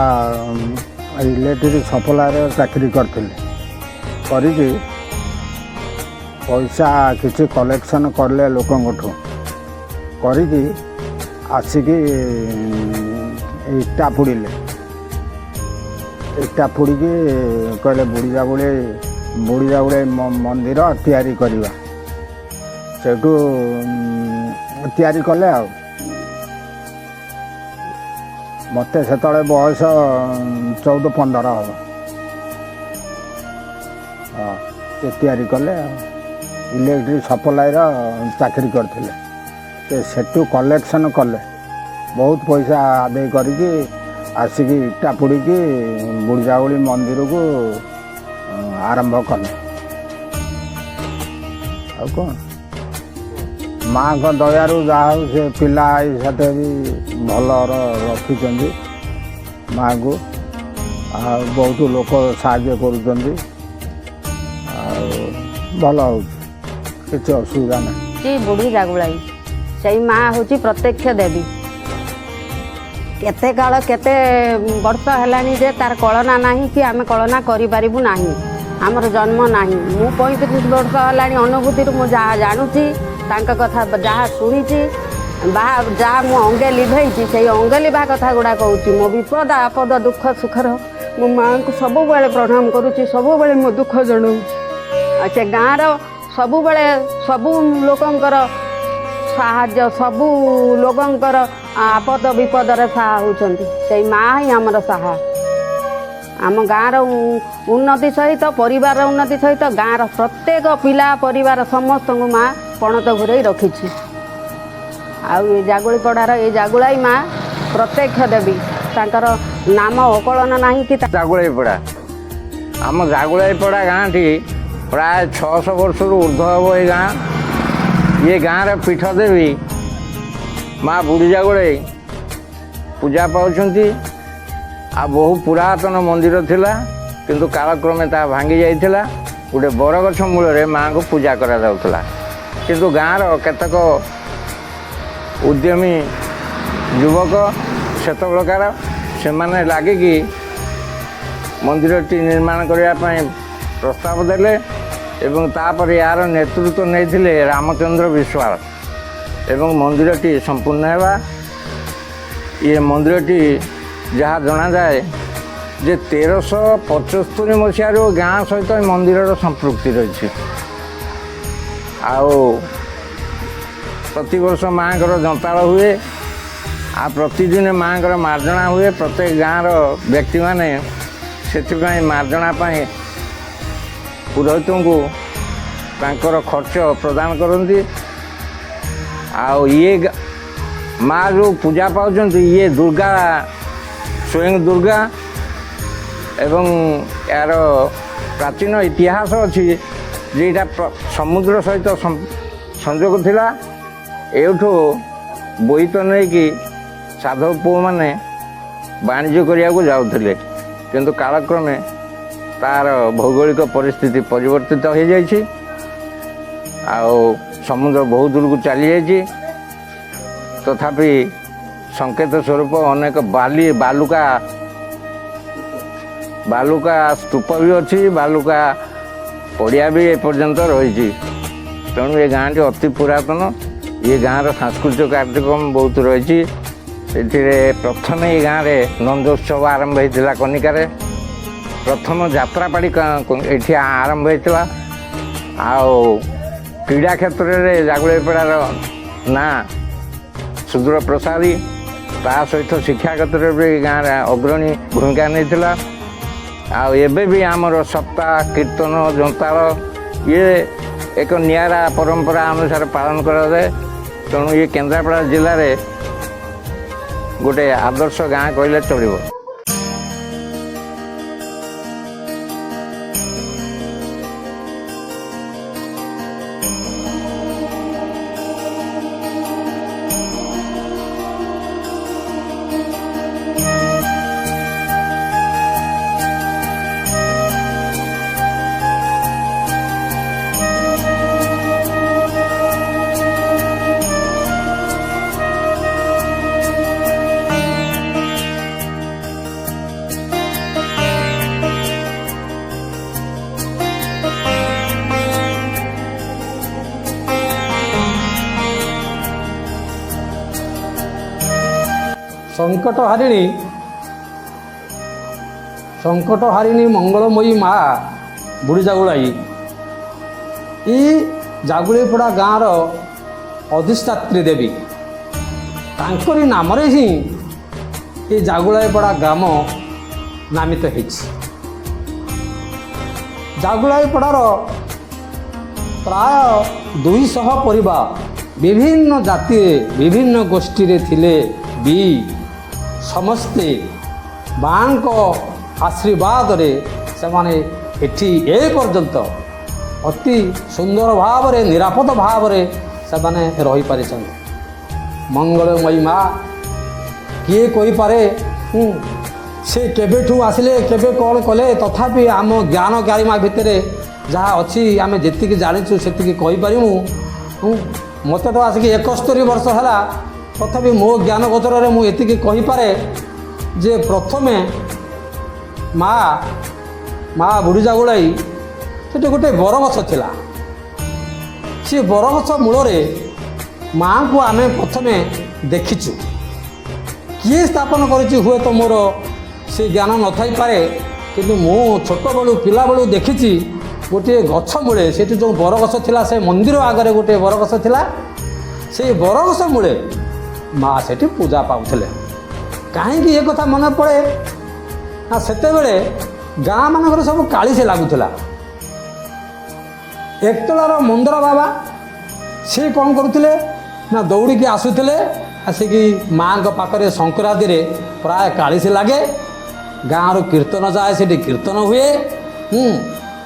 ଇଲେକ୍ଟ୍ରିକ୍ ସପ୍ଲାଏରେ ଚାକିରି କରିଥିଲେ। କରିକି ପଇସା କିଛି କଲେକ୍ସନ୍ କଲେ ଲୋକଙ୍କଠୁ, କରିକି ଆସିକି ଇଟା ପୋଡ଼ିଲେ। ଇଟା ପୋଡ଼ିକି କହିଲେ ବୁଢ଼ୀ ଜାଗୁଳେଇ ମନ୍ଦିର ତିଆରି କରିବା। ସେଇଠୁ ତିଆରି କଲେ। ଆଉ ମୋତେ ସେତେବେଳେ ବୟସ 14-15 ହେବ। ହଁ, ସେ ତିଆରି କଲେ। ଆଉ ଇଲେକ୍ଟ୍ରିକ୍ ସପ୍ଲାଏର ଚାକିରି କରିଥିଲେ ସେ। ସେଠୁ କଲେକ୍ସନ୍ କଲେ, ବହୁତ ପଇସା ଆଦାୟ କରିକି ଆସିକି ଇଟା ପୋଡ଼ିକି ବୁଢ଼ୀ ଜାଗୁଳି ମନ୍ଦିରକୁ ଆରମ୍ଭ କଲେ। ଆଉ କ'ଣ, ମାଆଙ୍କ ଦୟାରୁ ଯାହା ହଉ ସେ ପିଲା ସାଥେ ବି ଭଲର ରଖିଛନ୍ତି ମାଆଙ୍କୁ। ଆଉ ବହୁତ ଲୋକ ସାହାଯ୍ୟ କରୁଛନ୍ତି, ଆଉ ଭଲ ହେଉଛି, କିଛି ଅସୁବିଧା ନାହିଁ। ବୁଢ଼ୀ ଜାଗୁଳାଇ ସେଇ ମା ହେଉଛି ପ୍ରତ୍ୟକ୍ଷ ଦେବୀ। କେତେ କାଳ କେତେ ବର୍ଷ ହେଲାଣି ଯେ ତାର କଳନା ନାହିଁ କି ଆମେ କଳନା କରିପାରିବୁ ନାହିଁ, ଆମର ଜନ୍ମ ନାହିଁ। ମୁଁ 35 ବର୍ଷ ହେଲାଣି ଅନୁଭୂତିରୁ ମୁଁ ଯାହା ଜାଣୁଛି, ତାଙ୍କ କଥା ଯାହା ଶୁଣିଛି, ବାହା ଯାହା ମୁଁ ଅଙ୍ଗେ ଲିଭେଇଛି, ସେଇ ଅଙ୍ଗେ ଲିଭା କଥା ଗୁଡ଼ା କହୁଛି। ମୋ ବିପଦ ଆପଦ ଦୁଃଖ ସୁଖର ମୋ ମାଆଙ୍କୁ ସବୁବେଳେ ପ୍ରଣାମ କରୁଛି, ସବୁବେଳେ ମୋ ଦୁଃଖ ଜଣାଉଛି। ଆଉ ସେ ଗାଁର ସବୁବେଳେ ସବୁ ଲୋକଙ୍କର ସାହାଯ୍ୟ, ସବୁ ଲୋକଙ୍କର ଆପଦ ବିପଦରେ ସାହା ହେଉଛନ୍ତି। ସେଇ ମା ହିଁ ଆମର ସାହା। ଆମ ଗାଁର ଉନ୍ନତି ସହିତ, ପରିବାରର ଉନ୍ନତି ସହିତ ଗାଁର ପ୍ରତ୍ୟେକ ପିଲା ପରିବାର ସମସ୍ତଙ୍କୁ ମା ପଣତ ଘୁରେଇ ରଖିଛି। ଆଉ ଏ ଜାଗୁଳି ପଡ଼ାର ଏ ଜାଗୁଳାଇ ମା ପ୍ରତ୍ୟକ୍ଷ ଦେବୀ, ତାଙ୍କର ନାମ ଅକଳନ ନାହିଁ କି। ଜାଗୁଳାଇ ପଡ଼ା, ଆମ ଜାଗୁଳାଇ ପଡ଼ା ଗାଁଟି ପ୍ରାୟ 600 ବର୍ଷରୁ ଉର୍ଦ୍ଧ୍ୱ ହେବ ଏ ଗାଁ। ଇଏ ଗାଁର ପୀଠ ଦେବୀ ମା ବୁଢ଼ୀ ଜାଗୁଳେଇ ପୂଜା ପାଉଛନ୍ତି। ଆଉ ବହୁ ପୁରାତନ ମନ୍ଦିର ଥିଲା, କିନ୍ତୁ କାଳକ୍ରମେ ତାହା ଭାଙ୍ଗି ଯାଇଥିଲା। ଗୋଟେ ବରଗଛ ମୂଳରେ ମାଆଙ୍କୁ ପୂଜା କରାଯାଉଥିଲା, କିନ୍ତୁ ଗାଁର କେତେକ ଉଦ୍ୟମୀ ଯୁବକ ସେତେବେଳକାର ସେମାନେ ଲାଗିକି ମନ୍ଦିରଟି ନିର୍ମାଣ କରିବା ପାଇଁ ପ୍ରସ୍ତାବ ଦେଲେ ଏବଂ ତାପରେ ଏହାର ନେତୃତ୍ୱ ନେଇଥିଲେ ରାମଚନ୍ଦ୍ର ବିଶ୍ୱାଳ ଏବଂ ମନ୍ଦିରଟି ସମ୍ପୂର୍ଣ୍ଣ ହେବା। ଇଏ ମନ୍ଦିରଟି ଯାହା ଜଣାଯାଏ ଯେ 1375 ମସିହାରୁ ଗାଁ ସହିତ ଏ ମନ୍ଦିରର ସମ୍ପୃକ୍ତି ରହିଛି। ଆଉ ପ୍ରତିବର୍ଷ ମାଆଙ୍କର ଯନ୍ତାଳ ହୁଏ ଆଉ ପ୍ରତିଦିନ ମାଆଙ୍କର ମାର୍ଜଣା ହୁଏ। ପ୍ରତ୍ୟେକ ଗାଁର ବ୍ୟକ୍ତିମାନେ ସେଥିପାଇଁ ମାର୍ଜଣା ପାଇଁ ପୁରୋହିତଙ୍କୁ ତାଙ୍କର ଖର୍ଚ୍ଚ ପ୍ରଦାନ କରନ୍ତି। ଆଉ ଇଏ ମା ଯେଉଁ ପୂଜା ପାଉଛନ୍ତି, ଇଏ ଦୁର୍ଗା, ସ୍ୱୟଂ ଦୁର୍ଗା। ଏବଂ ଏହାର ପ୍ରାଚୀନ ଇତିହାସ ଅଛି ଯେ ଏଇଟା ସମୁଦ୍ର ସହିତ ସଂଯୋଗ ଥିଲା। ଏଇଠୁ ବୋଇତ ନେଇକି ସାଧବ ପୁଅମାନେ ବାଣିଜ୍ୟ କରିବାକୁ ଯାଉଥିଲେ, କିନ୍ତୁ କାଳକ୍ରମେ ତା'ର ଭୌଗୋଳିକ ପରିସ୍ଥିତି ପରିବର୍ତ୍ତିତ ହୋଇଯାଇଛି ଆଉ ସମୁଦ୍ର ବହୁ ଦୂରକୁ ଚାଲିଯାଇଛି। ତଥାପି ସଂକେତ ସ୍ୱରୂପ ଅନେକ ବାଲି ବାଲୁକା ସ୍ତୂପ ବି ଅଛି, ବାଲୁକା ପଡ଼ିଆ ବି ଏପର୍ଯ୍ୟନ୍ତ ରହିଛି। ତେଣୁ ଏ ଗାଁଟି ଅତି ପୁରାତନ। ଏ ଗାଁର ସାଂସ୍କୃତିକ କାର୍ଯ୍ୟକ୍ରମ ବହୁତ ରହିଛି। ଏଥିରେ ପ୍ରଥମେ ଏ ଗାଁରେ ନନ୍ଦୋତ୍ସବ ଆରମ୍ଭ ହେଇଥିଲା କନିକାରେ, ପ୍ରଥମ ଯାତ୍ରାପାଳି ଏଠି ଆରମ୍ଭ ହେଇଥିଲା। ଆଉ କ୍ରୀଡ଼ା କ୍ଷେତ୍ରରେ ଜାଗୁଳାଇପଡ଼ାର ନାଁ ସୁଦୂର ପ୍ରସାରୀ। ତା ସହିତ ଶିକ୍ଷା କ୍ଷେତ୍ରରେ ବି ଗାଁରେ ଅଗ୍ରଣୀ ଭୂମିକା ନେଇଥିଲା। ଆଉ ଏବେ ବି ଆମର ସପ୍ତାହ କୀର୍ତ୍ତନ ଯନ୍ତାଳ ଇଏ ଏକ ନିଆରା ପରମ୍ପରା ଅନୁସାରେ ପାଳନ କରାଯାଏ। ତେଣୁ ଇଏ କେନ୍ଦ୍ରାପଡ଼ା ଜିଲ୍ଲାରେ ଗୋଟେ ଆଦର୍ଶ ଗାଁ କହିଲେ ଚଳିବ। ସଙ୍କଟହାରିଣୀ, ସଙ୍କଟହାରିଣୀ ମଙ୍ଗଳମୟୀ ମା ବୁଢ଼ୀ ଜାଗୁଳାଇ ଇ ଜାଗୁଳିପଡ଼ା ଗାଁର ଅଧିଷ୍ଠାତ୍ରୀ ଦେବୀ। ତାଙ୍କରି ନାମରେ ହିଁ ଏ ଜାଗୁଳାଇପଡ଼ା ଗ୍ରାମ ନାମିତ ହେଇଛି। ଜାଗୁଳାଇପଡ଼ାର ପ୍ରାୟ 200 ପରିବାର ବିଭିନ୍ନ ଜାତିରେ ବିଭିନ୍ନ ଗୋଷ୍ଠୀରେ ଥିଲେ ବି ସମସ୍ତେ ମାଆଙ୍କ ଆଶୀର୍ବାଦରେ ସେମାନେ ଏଠି ଏ ପର୍ଯ୍ୟନ୍ତ ଅତି ସୁନ୍ଦର ଭାବରେ, ନିରାପଦ ଭାବରେ ସେମାନେ ରହିପାରିଛନ୍ତି। ମଙ୍ଗଳମୟୀ ମା କିଏ କହିପାରେ ସେ କେବେଠୁ ଆସିଲେ, କେବେ କ'ଣ କଲେ? ତଥାପି ଆମ ଜ୍ଞାନ ଗାରିମା ଭିତରେ ଯାହା ଅଛି, ଆମେ ଯେତିକି ଜାଣିଛୁ ସେତିକି କହିପାରିବୁ। ମୋତେ ତ ଆସିକି 71 ବର୍ଷ ହେଲା, ତଥାପି ମୋ ଜ୍ଞାନ ଗୋଚରରେ ମୁଁ ଏତିକି କହିପାରେ ଯେ ପ୍ରଥମେ ମା ବୁଢ଼ୀ ଜାଗୁଳାଇ ସେଠି ଗୋଟେ ବରଗଛ ଥିଲା। ସେ ବରଗଛ ମୂଳରେ ମାଆଙ୍କୁ ଆମେ ପ୍ରଥମେ ଦେଖିଛୁ। କିଏ ସ୍ଥାପନ କରିଛି ହୁଏତ ମୋର ସେ ଜ୍ଞାନ ନଥାଇପାରେ, କିନ୍ତୁ ମୁଁ ଛୋଟବେଳୁ ପିଲାବେଳୁ ଦେଖିଛି ଗୋଟିଏ ଗଛ ମୂଳେ, ସେଠି ଯେଉଁ ବରଗଛ ଥିଲା, ସେ ମନ୍ଦିର ଆଗରେ ଗୋଟିଏ ବରଗଛ ଥିଲା, ସେଇ ବରଗଛ ମୂଳେ ମା ସେଠି ପୂଜା ପାଉଥିଲେ। କାହିଁକି ଏ କଥା ମନେ ପଡ଼େ ନା, ସେତେବେଳେ ଗାଁ ମାନଙ୍କରେ ସବୁ କାଳିଶୀ ଲାଗୁଥିଲା। ଏକତଳାର ମନ୍ଦର ବାବା ସେ କ'ଣ କରୁଥିଲେ ନା, ଦୌଡ଼ିକି ଆସୁଥିଲେ, ଆସିକି ମାଆଙ୍କ ପାଖରେ ସଂକ୍ରାନ୍ତିରେ ପ୍ରାୟ କାଳିଶୀ ଲାଗେ, ଗାଁରୁ କୀର୍ତ୍ତନ ଯାଏ, ସେଠି କୀର୍ତ୍ତନ ହୁଏ।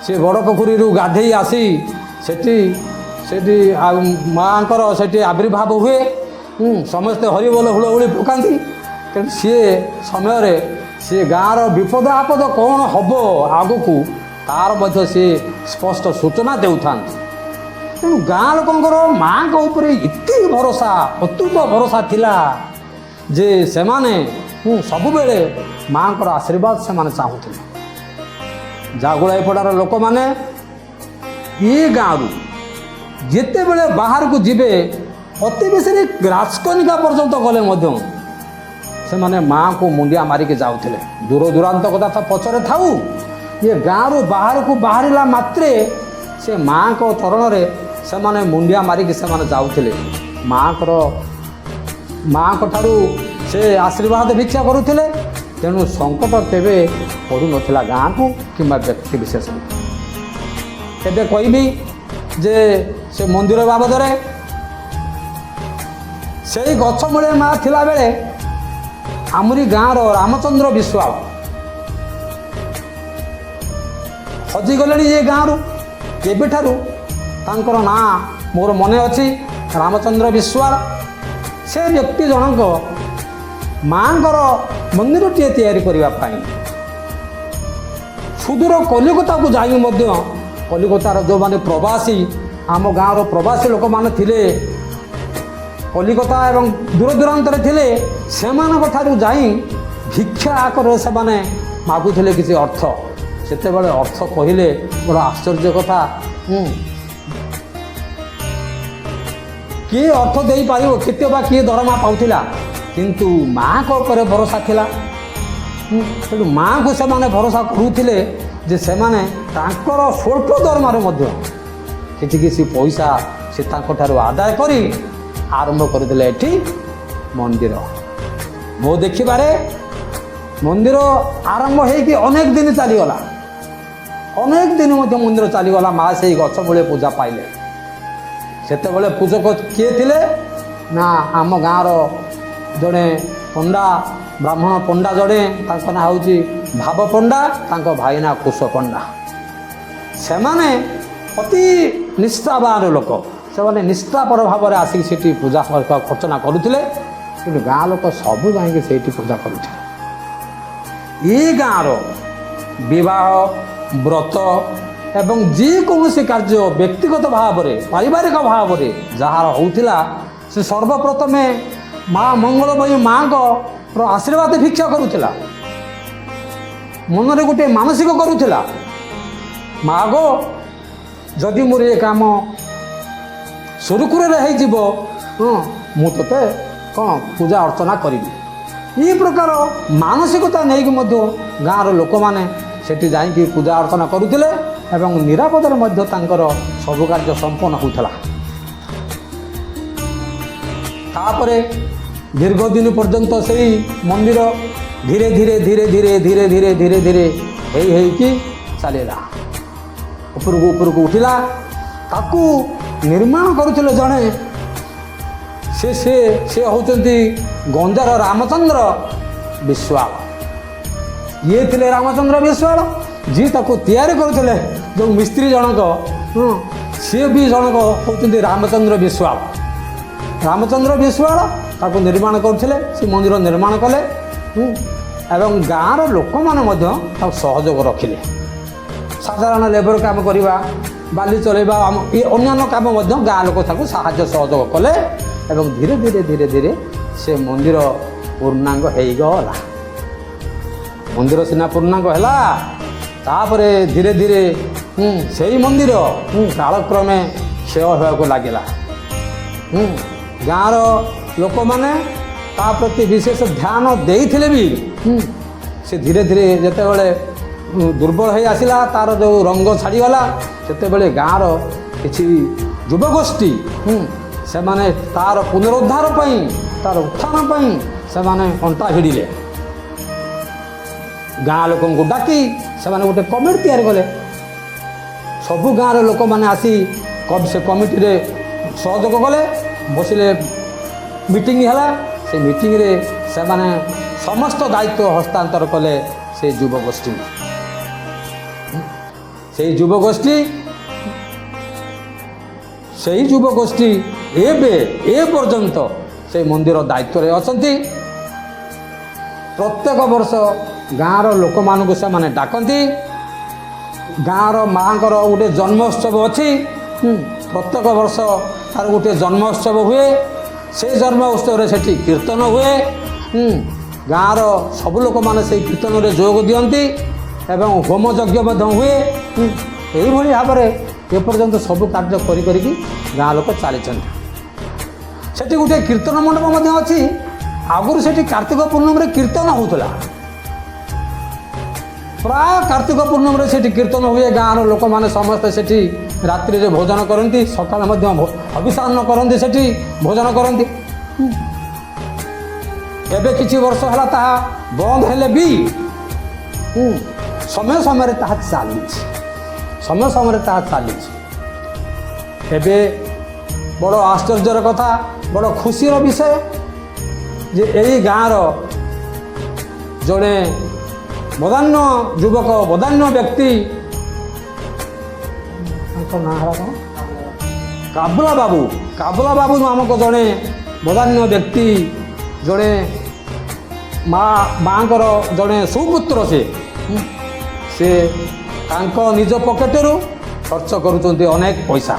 ସେ ବଡ଼ ପୋଖରୀରୁ ଗାଧେଇ ଆସି ସେଠି ଆଉ ମାଆଙ୍କର ସେଠି ଆବିର୍ଭାବ ହୁଏ। ସମସ୍ତେ ହରିବୋଲ ହୁଳହୁଳି ପକାନ୍ତି। ତେଣୁ ସିଏ ସମୟରେ ସିଏ ଗାଁର ବିପଦ ଆପଦ କ'ଣ ହେବ ଆଗକୁ, ତାର ମଧ୍ୟ ସିଏ ସ୍ପଷ୍ଟ ସୂଚନା ଦେଉଥାନ୍ତି। ତେଣୁ ଗାଁ ଲୋକଙ୍କର ମାଆଙ୍କ ଉପରେ ଏତେ ଭରସା, ଅତୁଟ ଭରସା ଥିଲା ଯେ ସେମାନେ ସବୁବେଳେ ମାଆଙ୍କର ଆଶୀର୍ବାଦ ସେମାନେ ଚାହୁଁଥିଲେ। ଜାଗୁଳାଇପଡ଼ାର ଲୋକମାନେ ଏ ଗାଁରୁ ଯେତେବେଳେ ବାହାରକୁ ଯିବେ, ଅତି ବେଶୀରେ ରାଜକନିକା ପର୍ଯ୍ୟନ୍ତ ଗଲେ ମଧ୍ୟ ସେମାନେ ମାଆଙ୍କୁ ମୁଣ୍ଡିଆ ମାରିକି ଯାଉଥିଲେ। ଦୂର ଦୂରାନ୍ତ କଥା ତ ପଛରେ ଥାଉ, ଇଏ ଗାଁରୁ ବାହାରକୁ ବାହାରିଲା ମାତ୍ରେ ସେ ମାଆଙ୍କ ଚରଣରେ ସେମାନେ ମୁଣ୍ଡିଆ ମାରିକି ସେମାନେ ଯାଉଥିଲେ। ମାଆଙ୍କ ଠାରୁ ସେ ଆଶୀର୍ବାଦ ଭିକ୍ଷା କରୁଥିଲେ। ତେଣୁ ସଙ୍କଟ କେବେ ପଡ଼ୁନଥିଲା ଗାଁକୁ କିମ୍ବା ବ୍ୟକ୍ତି ବିଶେଷକୁ। ଏବେ କହିବି ଯେ ସେ ମନ୍ଦିର ବାବଦରେ, ସେଇ ଗଛ ମୂଳେ ମା ଥିଲାବେଳେ ଆମରି ଗାଁର ରାମଚନ୍ଦ୍ର ବିଶ୍ୱାଳ ହଜିଗଲେଣି ଏ ଗାଁରୁ କେବେଠାରୁ। ତାଙ୍କର ନାଁ ମୋର ମନେ ଅଛି, ରାମଚନ୍ଦ୍ର ବିଶ୍ୱାଳ। ସେ ବ୍ୟକ୍ତି ଜଣଙ୍କ ମାଆଙ୍କର ମନ୍ଦିରଟିଏ ତିଆରି କରିବା ପାଇଁ ସୁଦୂର କଲିକତାକୁ ଯାଇ ମଧ୍ୟ, କଲିକତାର ଯେଉଁମାନେ ପ୍ରବାସୀ, ଆମ ଗାଁର ପ୍ରବାସୀ ଲୋକମାନେ ଥିଲେ କଲିକତା ଏବଂ ଦୂର ଦୂରାନ୍ତରେ ଥିଲେ, ସେମାନଙ୍କ ଠାରୁ ଯାଇ ଭିକ୍ଷା ଆକାରରେ ସେମାନେ ମାଗୁଥିଲେ କିଛି ଅର୍ଥ। ସେତେବେଳେ ଅର୍ଥ କହିଲେ ବଡ଼ ଆଶ୍ଚର୍ଯ୍ୟ କଥା। କିଏ ଅର୍ଥ ଦେଇପାରିବ, କେତେ ବା କିଏ ଦରମା ପାଉଥିଲା? କିନ୍ତୁ ମାଆଙ୍କ ଉପରେ ଭରସା ଥିଲା। ତେଣୁ ମାଆଙ୍କୁ ସେମାନେ ଭରସା କରୁଥିଲେ ଯେ ସେମାନେ ତାଙ୍କର ସ୍ୱଳ୍ପ ଦରମାରୁ ମଧ୍ୟ କିଛି କିଛି ପଇସା ସେ ତାଙ୍କଠାରୁ ଆଦାୟ କରି ଆରମ୍ଭ କରିଦେଲେ ଏଠି ମନ୍ଦିର। ମୋ ଦେଖିବାରେ ମନ୍ଦିର ଆରମ୍ଭ ହେଇକି ଅନେକ ଦିନ ଚାଲିଗଲା, ଅନେକ ଦିନ ମଧ୍ୟ ମନ୍ଦିର ଚାଲିଗଲା। ମା ସେଇ ଗଛ ମୂଳେ ପୂଜା ପାଇଲେ। ସେତେବେଳେ ପୂଜକ କିଏ ଥିଲେ ନା, ଆମ ଗାଁର ଜଣେ ପଣ୍ଡା, ବ୍ରାହ୍ମଣ ପଣ୍ଡା ଜଣେ, ତାଙ୍କ ନାଁ ହେଉଛି ଭାବ ପଣ୍ଡା, ତାଙ୍କ ଭାଇ ନାଁ କୁଶ ପଣ୍ଡା। ସେମାନେ ଅତି ନିଷ୍ଠାବାନ ଲୋକ। ସେମାନେ ନିଷ୍ଠାପର ଭାବରେ ଆସିକି ସେଠି ପୂଜା ଅର୍ଚ୍ଚନା କରୁଥିଲେ। କିନ୍ତୁ ଗାଁ ଲୋକ ସବୁ ଯାଇକି ସେଇଠି ପୂଜା କରୁଥିଲେ। ଏ ଗାଁର ବିବାହ, ବ୍ରତ ଏବଂ ଯେକୌଣସି କାର୍ଯ୍ୟ ବ୍ୟକ୍ତିଗତ ଭାବରେ, ପାରିବାରିକ ଭାବରେ ଯାହାର ହେଉଥିଲା, ସେ ସର୍ବପ୍ରଥମେ ମା ମଙ୍ଗଳମୟୀ ମାଆଙ୍କର ଆଶୀର୍ବାଦ ଭିକ୍ଷା କରୁଥିଲା। ମନରେ ଗୋଟିଏ ମାନସିକ କରୁଥିଲା, ମା ଗୋ, ଯଦି ମୋର ଏ କାମ ସୁରୁଖୁରୁରେ ହେଇଯିବ, ହଁ, ମୁଁ ତୋତେ କ'ଣ ପୂଜା ଅର୍ଚ୍ଚନା କରିବି। ଏ ପ୍ରକାର ମାନସିକତା ନେଇକି ମଧ୍ୟ ଗାଁର ଲୋକମାନେ ସେଠି ଯାଇକି ପୂଜା ଅର୍ଚ୍ଚନା କରୁଥିଲେ ଏବଂ ନିରାପଦରେ ମଧ୍ୟ ତାଙ୍କର ସବୁ କାର୍ଯ୍ୟ ସମ୍ପନ୍ନ ହେଉଥିଲା। ତାପରେ ଦୀର୍ଘ ଦିନ ପର୍ଯ୍ୟନ୍ତ ସେଇ ମନ୍ଦିର ଧୀରେ ଧୀରେ ଧୀରେ ଧୀରେ ଧୀରେ ଧୀରେ ଧୀରେ ଧୀରେ ହେଇ ହେଇକି ଚାଲିଲା, ଉପରକୁ ଉପରକୁ ଉଠିଲା। ତାକୁ ନିର୍ମାଣ କରୁଥିଲେ ଜଣେ, ସେ ସେ ସେ ହେଉଛନ୍ତି ଗଞ୍ଜାର ରାମଚନ୍ଦ୍ର ବିଶ୍ୱାଳ। ଇଏ ଥିଲେ ରାମଚନ୍ଦ୍ର ବିଶ୍ୱାଳ, ଯିଏ ତାକୁ ତିଆରି କରୁଥିଲେ, ଯେଉଁ ମିସ୍ତ୍ରୀ ଜଣକ, ସିଏ ବି ଜଣକ ହେଉଛନ୍ତି ରାମଚନ୍ଦ୍ର ବିଶ୍ୱାଳ। ରାମଚନ୍ଦ୍ର ବିଶ୍ୱାଳ ତାକୁ ନିର୍ମାଣ କରୁଥିଲେ, ସେ ମନ୍ଦିର ନିର୍ମାଣ କଲେ ଏବଂ ଗାଁର ଲୋକମାନେ ମଧ୍ୟ ତାକୁ ସହଯୋଗ ରଖିଲେ। ସାଧାରଣ ଲେବର କାମ କରିବା, ବାଲି ଚଲେଇବା, ଆମ ଏ ଅନ୍ୟାନ୍ୟ କାମ ମଧ୍ୟ ଗାଁ ଲୋକ ତାକୁ ସାହାଯ୍ୟ ସହଯୋଗ କଲେ ଏବଂ ଧୀରେ ଧୀରେ ଧୀରେ ଧୀରେ ସେ ମନ୍ଦିର ପୂର୍ଣ୍ଣାଙ୍ଗ ହେଇଗଲା। ମନ୍ଦିର ସିନା ପୂର୍ଣ୍ଣାଙ୍ଗ ହେଲା, ତାପରେ ଧୀରେ ଧୀରେ ସେଇ ମନ୍ଦିର କାଳକ୍ରମେ କ୍ଷୟ ହେବାକୁ ଲାଗିଲା। ଗାଁର ଲୋକମାନେ ତା ପ୍ରତି ବିଶେଷ ଧ୍ୟାନ ଦେଇଥିଲେ ବି ସେ ଧୀରେ ଧୀରେ ଯେତେବେଳେ ଦୁର୍ବଳ ହେଇ ଆସିଲା, ତାର ଯେଉଁ ରଙ୍ଗ ଛାଡ଼ିଗଲା, ସେତେବେଳେ ଗାଁର କିଛି ଯୁବଗୋଷ୍ଠୀ ସେମାନେ ତାର ପୁନରୁଦ୍ଧାର ପାଇଁ, ତାର ଉତ୍ଥାନ ପାଇଁ ସେମାନେ ଅଣ୍ଟା ଭିଡ଼ିଲେ। ଗାଁ ଲୋକଙ୍କୁ ଡାକି ସେମାନେ ଗୋଟେ କମିଟି ତିଆରି କଲେ। ସବୁ ଗାଁର ଲୋକମାନେ ଆସି ସେ କମିଟିରେ ସହଯୋଗ କଲେ, ବସିଲେ, ମିଟିଂ ହେଲା। ସେ ମିଟିଂରେ ସେମାନେ ସମସ୍ତ ଦାୟିତ୍ୱ ହସ୍ତାନ୍ତର କଲେ ସେ ଯୁବଗୋଷ୍ଠୀଙ୍କୁ। ସେଇ ଯୁବଗୋଷ୍ଠୀ ଏବେ ଏ ପର୍ଯ୍ୟନ୍ତ ସେ ମନ୍ଦିର ଦାୟିତ୍ୱରେ ଅଛନ୍ତି। ପ୍ରତ୍ୟେକ ବର୍ଷ ଗାଁର ଲୋକମାନଙ୍କୁ ସେମାନେ ଡାକନ୍ତି। ଗାଁର ମାଆଙ୍କର ଗୋଟେ ଜନ୍ମୋତ୍ସବ ଅଛି। ପ୍ରତ୍ୟେକ ବର୍ଷ ତାର ଗୋଟିଏ ଜନ୍ମୋତ୍ସବ ହୁଏ। ସେଇ ଜନ୍ମ ଉତ୍ସବରେ ସେଠି କୀର୍ତ୍ତନ ହୁଏ। ଗାଁର ସବୁ ଲୋକମାନେ ସେଇ କୀର୍ତ୍ତନରେ ଯୋଗ ଦିଅନ୍ତି ଏବଂ ହୋମ ଯଜ୍ଞ ମଧ୍ୟ ହୁଏ। ଏଇଭଳି ଭାବରେ ଏପର୍ଯ୍ୟନ୍ତ ସବୁ କାର୍ଯ୍ୟ କରି କରିକି ଗାଁ ଲୋକ ଚାଲିଛନ୍ତି। ସେଠି ଗୋଟିଏ କୀର୍ତ୍ତନ ମଣ୍ଡପ ମଧ୍ୟ ଅଛି। ଆଗରୁ ସେଠି କାର୍ତ୍ତିକ ପୂର୍ଣ୍ଣମୀରେ କୀର୍ତ୍ତନ ହେଉଥିଲା। ପ୍ରାୟ କାର୍ତ୍ତିକ ପୂର୍ଣ୍ଣମୀରେ ସେଠି କୀର୍ତ୍ତନ ହୁଏ। ଗାଁର ଲୋକମାନେ ସମସ୍ତେ ସେଠି ରାତ୍ରିରେ ଭୋଜନ କରନ୍ତି, ସକାଳେ ମଧ୍ୟ ହବିଷାନ୍ନ କରନ୍ତି, ସେଠି ଭୋଜନ କରନ୍ତି। ଏବେ କିଛି ବର୍ଷ ହେଲା ତାହା ବନ୍ଦ ହେଲେ ବି ସମୟ ସମୟରେ ତାହା ଚାଲିଛି, ସମୟ ସମୟରେ ତାହା ଚାଲିଛି। ଏବେ ବଡ଼ ଆଶ୍ଚର୍ଯ୍ୟର କଥା, ବଡ଼ ଖୁସିର ବିଷୟ ଯେ ଏଇ ଗାଁର ଜଣେ ବଦାନ୍ୟ ଯୁବକ, ବଦାନ୍ୟ ବ୍ୟକ୍ତି, ତାଙ୍କ ନାଁ ହେଲା କ'ଣ, କାବୁଲା ବାବୁ। କାବୁଲା ବାବୁ ନାମକ ଜଣେ ବଦାନ୍ୟ ବ୍ୟକ୍ତି, ଜଣେ ମା ମାଆଙ୍କର ଜଣେ ସୁପୁତ୍ର। ସେ ତାଙ୍କ ନିଜ ପକେଟରୁ ଖର୍ଚ୍ଚ କରୁଛନ୍ତି ଅନେକ ପଇସା।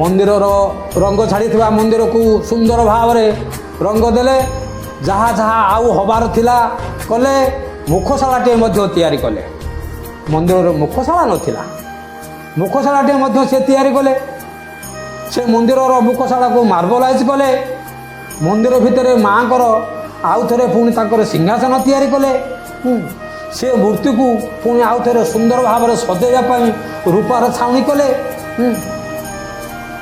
ମନ୍ଦିରର ରଙ୍ଗ ଛାଡ଼ିଥିବା ମନ୍ଦିରକୁ ସୁନ୍ଦର ଭାବରେ ରଙ୍ଗ ଦେଲେ, ଯାହା ଯାହା ଆଉ ହେବାର ଥିଲା କଲେ। ମୁଖଶାଳାଟିଏ ମଧ୍ୟ ତିଆରି କଲେ। ମନ୍ଦିରର ମୁଖଶାଳା ନଥିଲା, ମୁଖଶାଳାଟିଏ ମଧ୍ୟ ସେ ତିଆରି କଲେ। ସେ ମନ୍ଦିରର ମୁଖଶାଳାକୁ ମାର୍ବଲାଇଜ୍ କଲେ। ମନ୍ଦିର ଭିତରେ ମାଆଙ୍କର ଆଉ ଥରେ ପୁଣି ତାଙ୍କର ସିଂହାସନ ତିଆରି କଲେ। ସେ ମୂର୍ତ୍ତିକୁ ପୁଣି ଆଉ ଥରେ ସୁନ୍ଦର ଭାବରେ ସଜେଇବା ପାଇଁ ରୂପାର ଛାଉଣି କଲେ।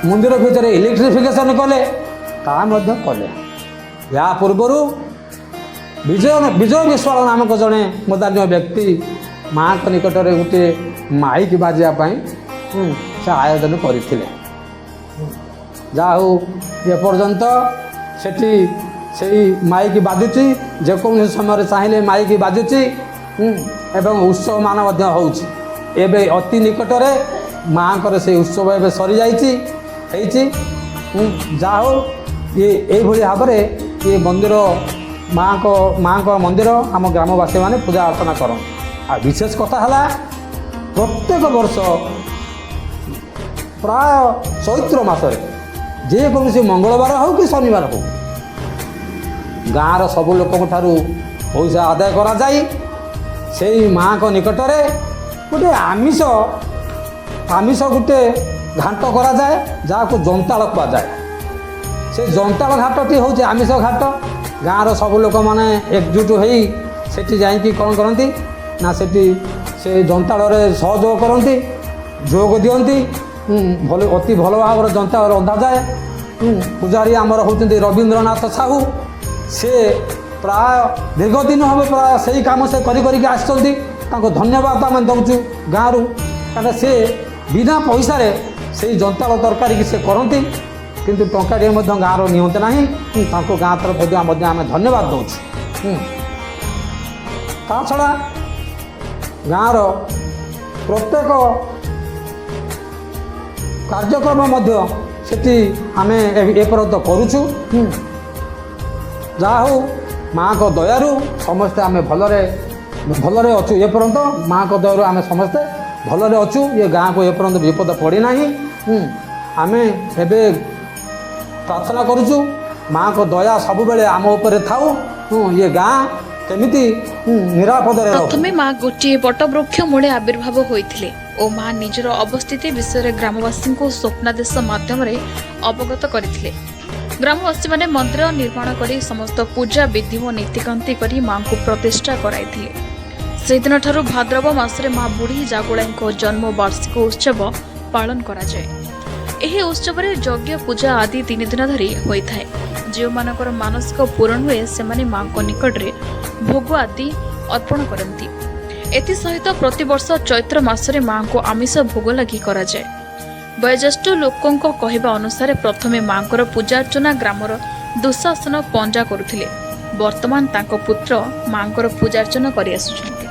ମନ୍ଦିର ଭିତରେ ଇଲେକ୍ଟ୍ରିଫିକେସନ୍ କଲେ, ତାହା ମଧ୍ୟ କଲେ। ଏହା ପୂର୍ବରୁ ବିଜୟ ବିଶ୍ୱାଳ ନାମକ ଜଣେ ବଦାନ୍ୟ ବ୍ୟକ୍ତି ମାଆଙ୍କ ନିକଟରେ ଗୋଟିଏ ମାଇକ୍ ବାଜିବା ପାଇଁ ସେ ଆୟୋଜନ କରିଥିଲେ। ଯାହା ହଉ, ଏପର୍ଯ୍ୟନ୍ତ ସେଠି ସେଇ ମାଇକ୍ ବାଜୁଛି। ଯେକୌଣସି ସମୟରେ ଚାହିଁଲେ ମାଇକ୍ ବାଜୁଛି ଏବଂ ଉତ୍ସବମାନ ମଧ୍ୟ ହେଉଛି। ଏବେ ଅତି ନିକଟରେ ମାଆଙ୍କର ସେଇ ଉତ୍ସବ ଏବେ ସରିଯାଇଛି, ହେଇଛି। ଯାହା ହଉ, ଇଏ ଏଇଭଳି ଭାବରେ ଇଏ ମନ୍ଦିର, ମାଆଙ୍କ ମନ୍ଦିର ଆମ ଗ୍ରାମବାସୀମାନେ ପୂଜା ଅର୍ଚ୍ଚନା କରନ୍ତି। ଆଉ ବିଶେଷ କଥା ହେଲା, ପ୍ରତ୍ୟେକ ବର୍ଷ ପ୍ରାୟ ଚୈତ୍ର ମାସରେ ଯେକୌଣସି ମଙ୍ଗଳବାର ହେଉ କି ଶନିବାର ହେଉ, ଗାଁର ସବୁ ଲୋକଙ୍କ ଠାରୁ ପଇସା ଆଦାୟ କରାଯାଇ ସେଇ ମାଆଙ୍କ ନିକଟରେ ଗୋଟେ ଆମିଷ ଗୋଟେ ଘାଣ୍ଟ କରାଯାଏ, ଯାହାକୁ ଜନ୍ତାଳ କୁହାଯାଏ। ସେ ଜନ୍ତାଳ ଘାଟଟି ହେଉଛି ଆମିଷ ଘାଟ। ଗାଁର ସବୁ ଲୋକମାନେ ଏକଜୁଟ ହେଇ ସେଠି ଯାଇକି କ'ଣ କରନ୍ତି ନା, ସେଠି ସେ ଜନ୍ତାଳରେ ସହଯୋଗ କରନ୍ତି, ଯୋଗ ଦିଅନ୍ତି। ଭଲ, ଅତି ଭଲ ଭାବରେ ଜନ୍ତାଳ ରନ୍ଧାଯାଏ। ପୂଜାରୀ ଆମର ହେଉଛନ୍ତି ରବୀନ୍ଦ୍ରନାଥ ସାହୁ। ସେ ପ୍ରାୟ ଦୀର୍ଘ ଦିନ ହେବ ପ୍ରାୟ ସେଇ କାମ ସେ କରି କରିକି ଆସିଛନ୍ତି। ତାଙ୍କୁ ଧନ୍ୟବାଦ ଆମେ ଦେଉଛୁ ଗାଁରୁ, କାରଣ ସେ ବିନା ପଇସାରେ ସେଇ ଜନ୍ତାଳ ତରକାରୀକି ସେ କରନ୍ତି, କିନ୍ତୁ ଟଙ୍କାଟିଏ ମଧ୍ୟ ଗାଁର ନିଅନ୍ତି ନାହିଁ। ତାଙ୍କୁ ଗାଁ ତରଫରୁ ମଧ୍ୟ ଆମେ ଧନ୍ୟବାଦ ଦେଉଛୁ। ତା ଛଡ଼ା ଗାଁର ପ୍ରତ୍ୟେକ କାର୍ଯ୍ୟକ୍ରମ ମଧ୍ୟ ସେଠି ଆମେ ଏପର୍ଯ୍ୟନ୍ତ କରୁଛୁ। ଯାହା ହଉ, ମାଆଙ୍କ ଦୟାରୁ ସମସ୍ତେ ଆମେ ଭଲରେ ଭଲରେ ଅଛୁ। ଏପର୍ଯ୍ୟନ୍ତ ମାଆଙ୍କ ଦୟାରୁ ଆମେ ସମସ୍ତେ ଭଲରେ ଅଛୁ। ଏ ଗାଁକୁ ଏପର୍ଯ୍ୟନ୍ତ ବିପଦ ପଡ଼ିନାହିଁ। ଆମେ ଏବେ ପ୍ରାର୍ଥନା କରୁଛୁ, ମାଆଙ୍କ ଦୟା ସବୁବେଳେ ଆମ ଉପରେ ଥାଉ, ଇଏ ଗାଁ କେମିତି ନିରାପଦରେ ରହୁ। ପ୍ରଥମେ ମା ଗୋଟିଏ ବଟବୃକ୍ଷ ମୂଳେ ଆବିର୍ଭାବ ହୋଇଥିଲେ ଓ ମା ନିଜର ଅବସ୍ଥିତି ବିଷୟରେ ଗ୍ରାମବାସୀଙ୍କୁ ସ୍ୱପ୍ନାଦେଶ ମାଧ୍ୟମରେ ଅବଗତ କରିଥିଲେ। ଗ୍ରାମବାସୀମାନେ ମନ୍ଦିର ନିର୍ମାଣ କରି ସମସ୍ତ ପୂଜା ବିଧି ଓ ନୀତିକାନ୍ତି କରି ମାଙ୍କୁ ପ୍ରତିଷ୍ଠା କରାଇଥିଲେ। ସେହିଦିନଠାରୁ ଭାଦ୍ରବ ମାସରେ ମା ବୁଢ଼ୀ ଜାଗୁଳାଇଙ୍କ ଜନ୍ମ ବାର୍ଷିକ ଉତ୍ସବ ପାଳନ କରାଯାଏ। ଏହି ଉତ୍ସବରେ ଯଜ୍ଞ ପୂଜା ଆଦି 3 ଦିନ ଧରି ହୋଇଥାଏ। ଯେଉଁମାନଙ୍କର ମାନସିକ ପୂରଣ ହୁଏ, ସେମାନେ ମାଙ୍କ ନିକଟରେ ଭୋଗ ଆଦି ଅର୍ପଣ କରନ୍ତି। ଏଥିସହିତ ପ୍ରତିବର୍ଷ ଚୈତ୍ର ମାସରେ ମାଙ୍କୁ ଆମିଷ ଭୋଗ ଲାଗି କରାଯାଏ। ବୟୋଜ୍ୟେଷ୍ଠ ଲୋକଙ୍କ କହିବା ଅନୁସାରେ ପ୍ରଥମେ ମାଙ୍କର ପୂଜାର୍ଚ୍ଚନା ଗ୍ରାମର ଦୁଃଶାସନ ପଞ୍ଜା କରୁଥିଲେ। ବର୍ତ୍ତମାନ ତାଙ୍କ ପୁତ୍ର ମାଙ୍କର ପୂଜାର୍ଚ୍ଚନା କରିଆସୁଛନ୍ତି।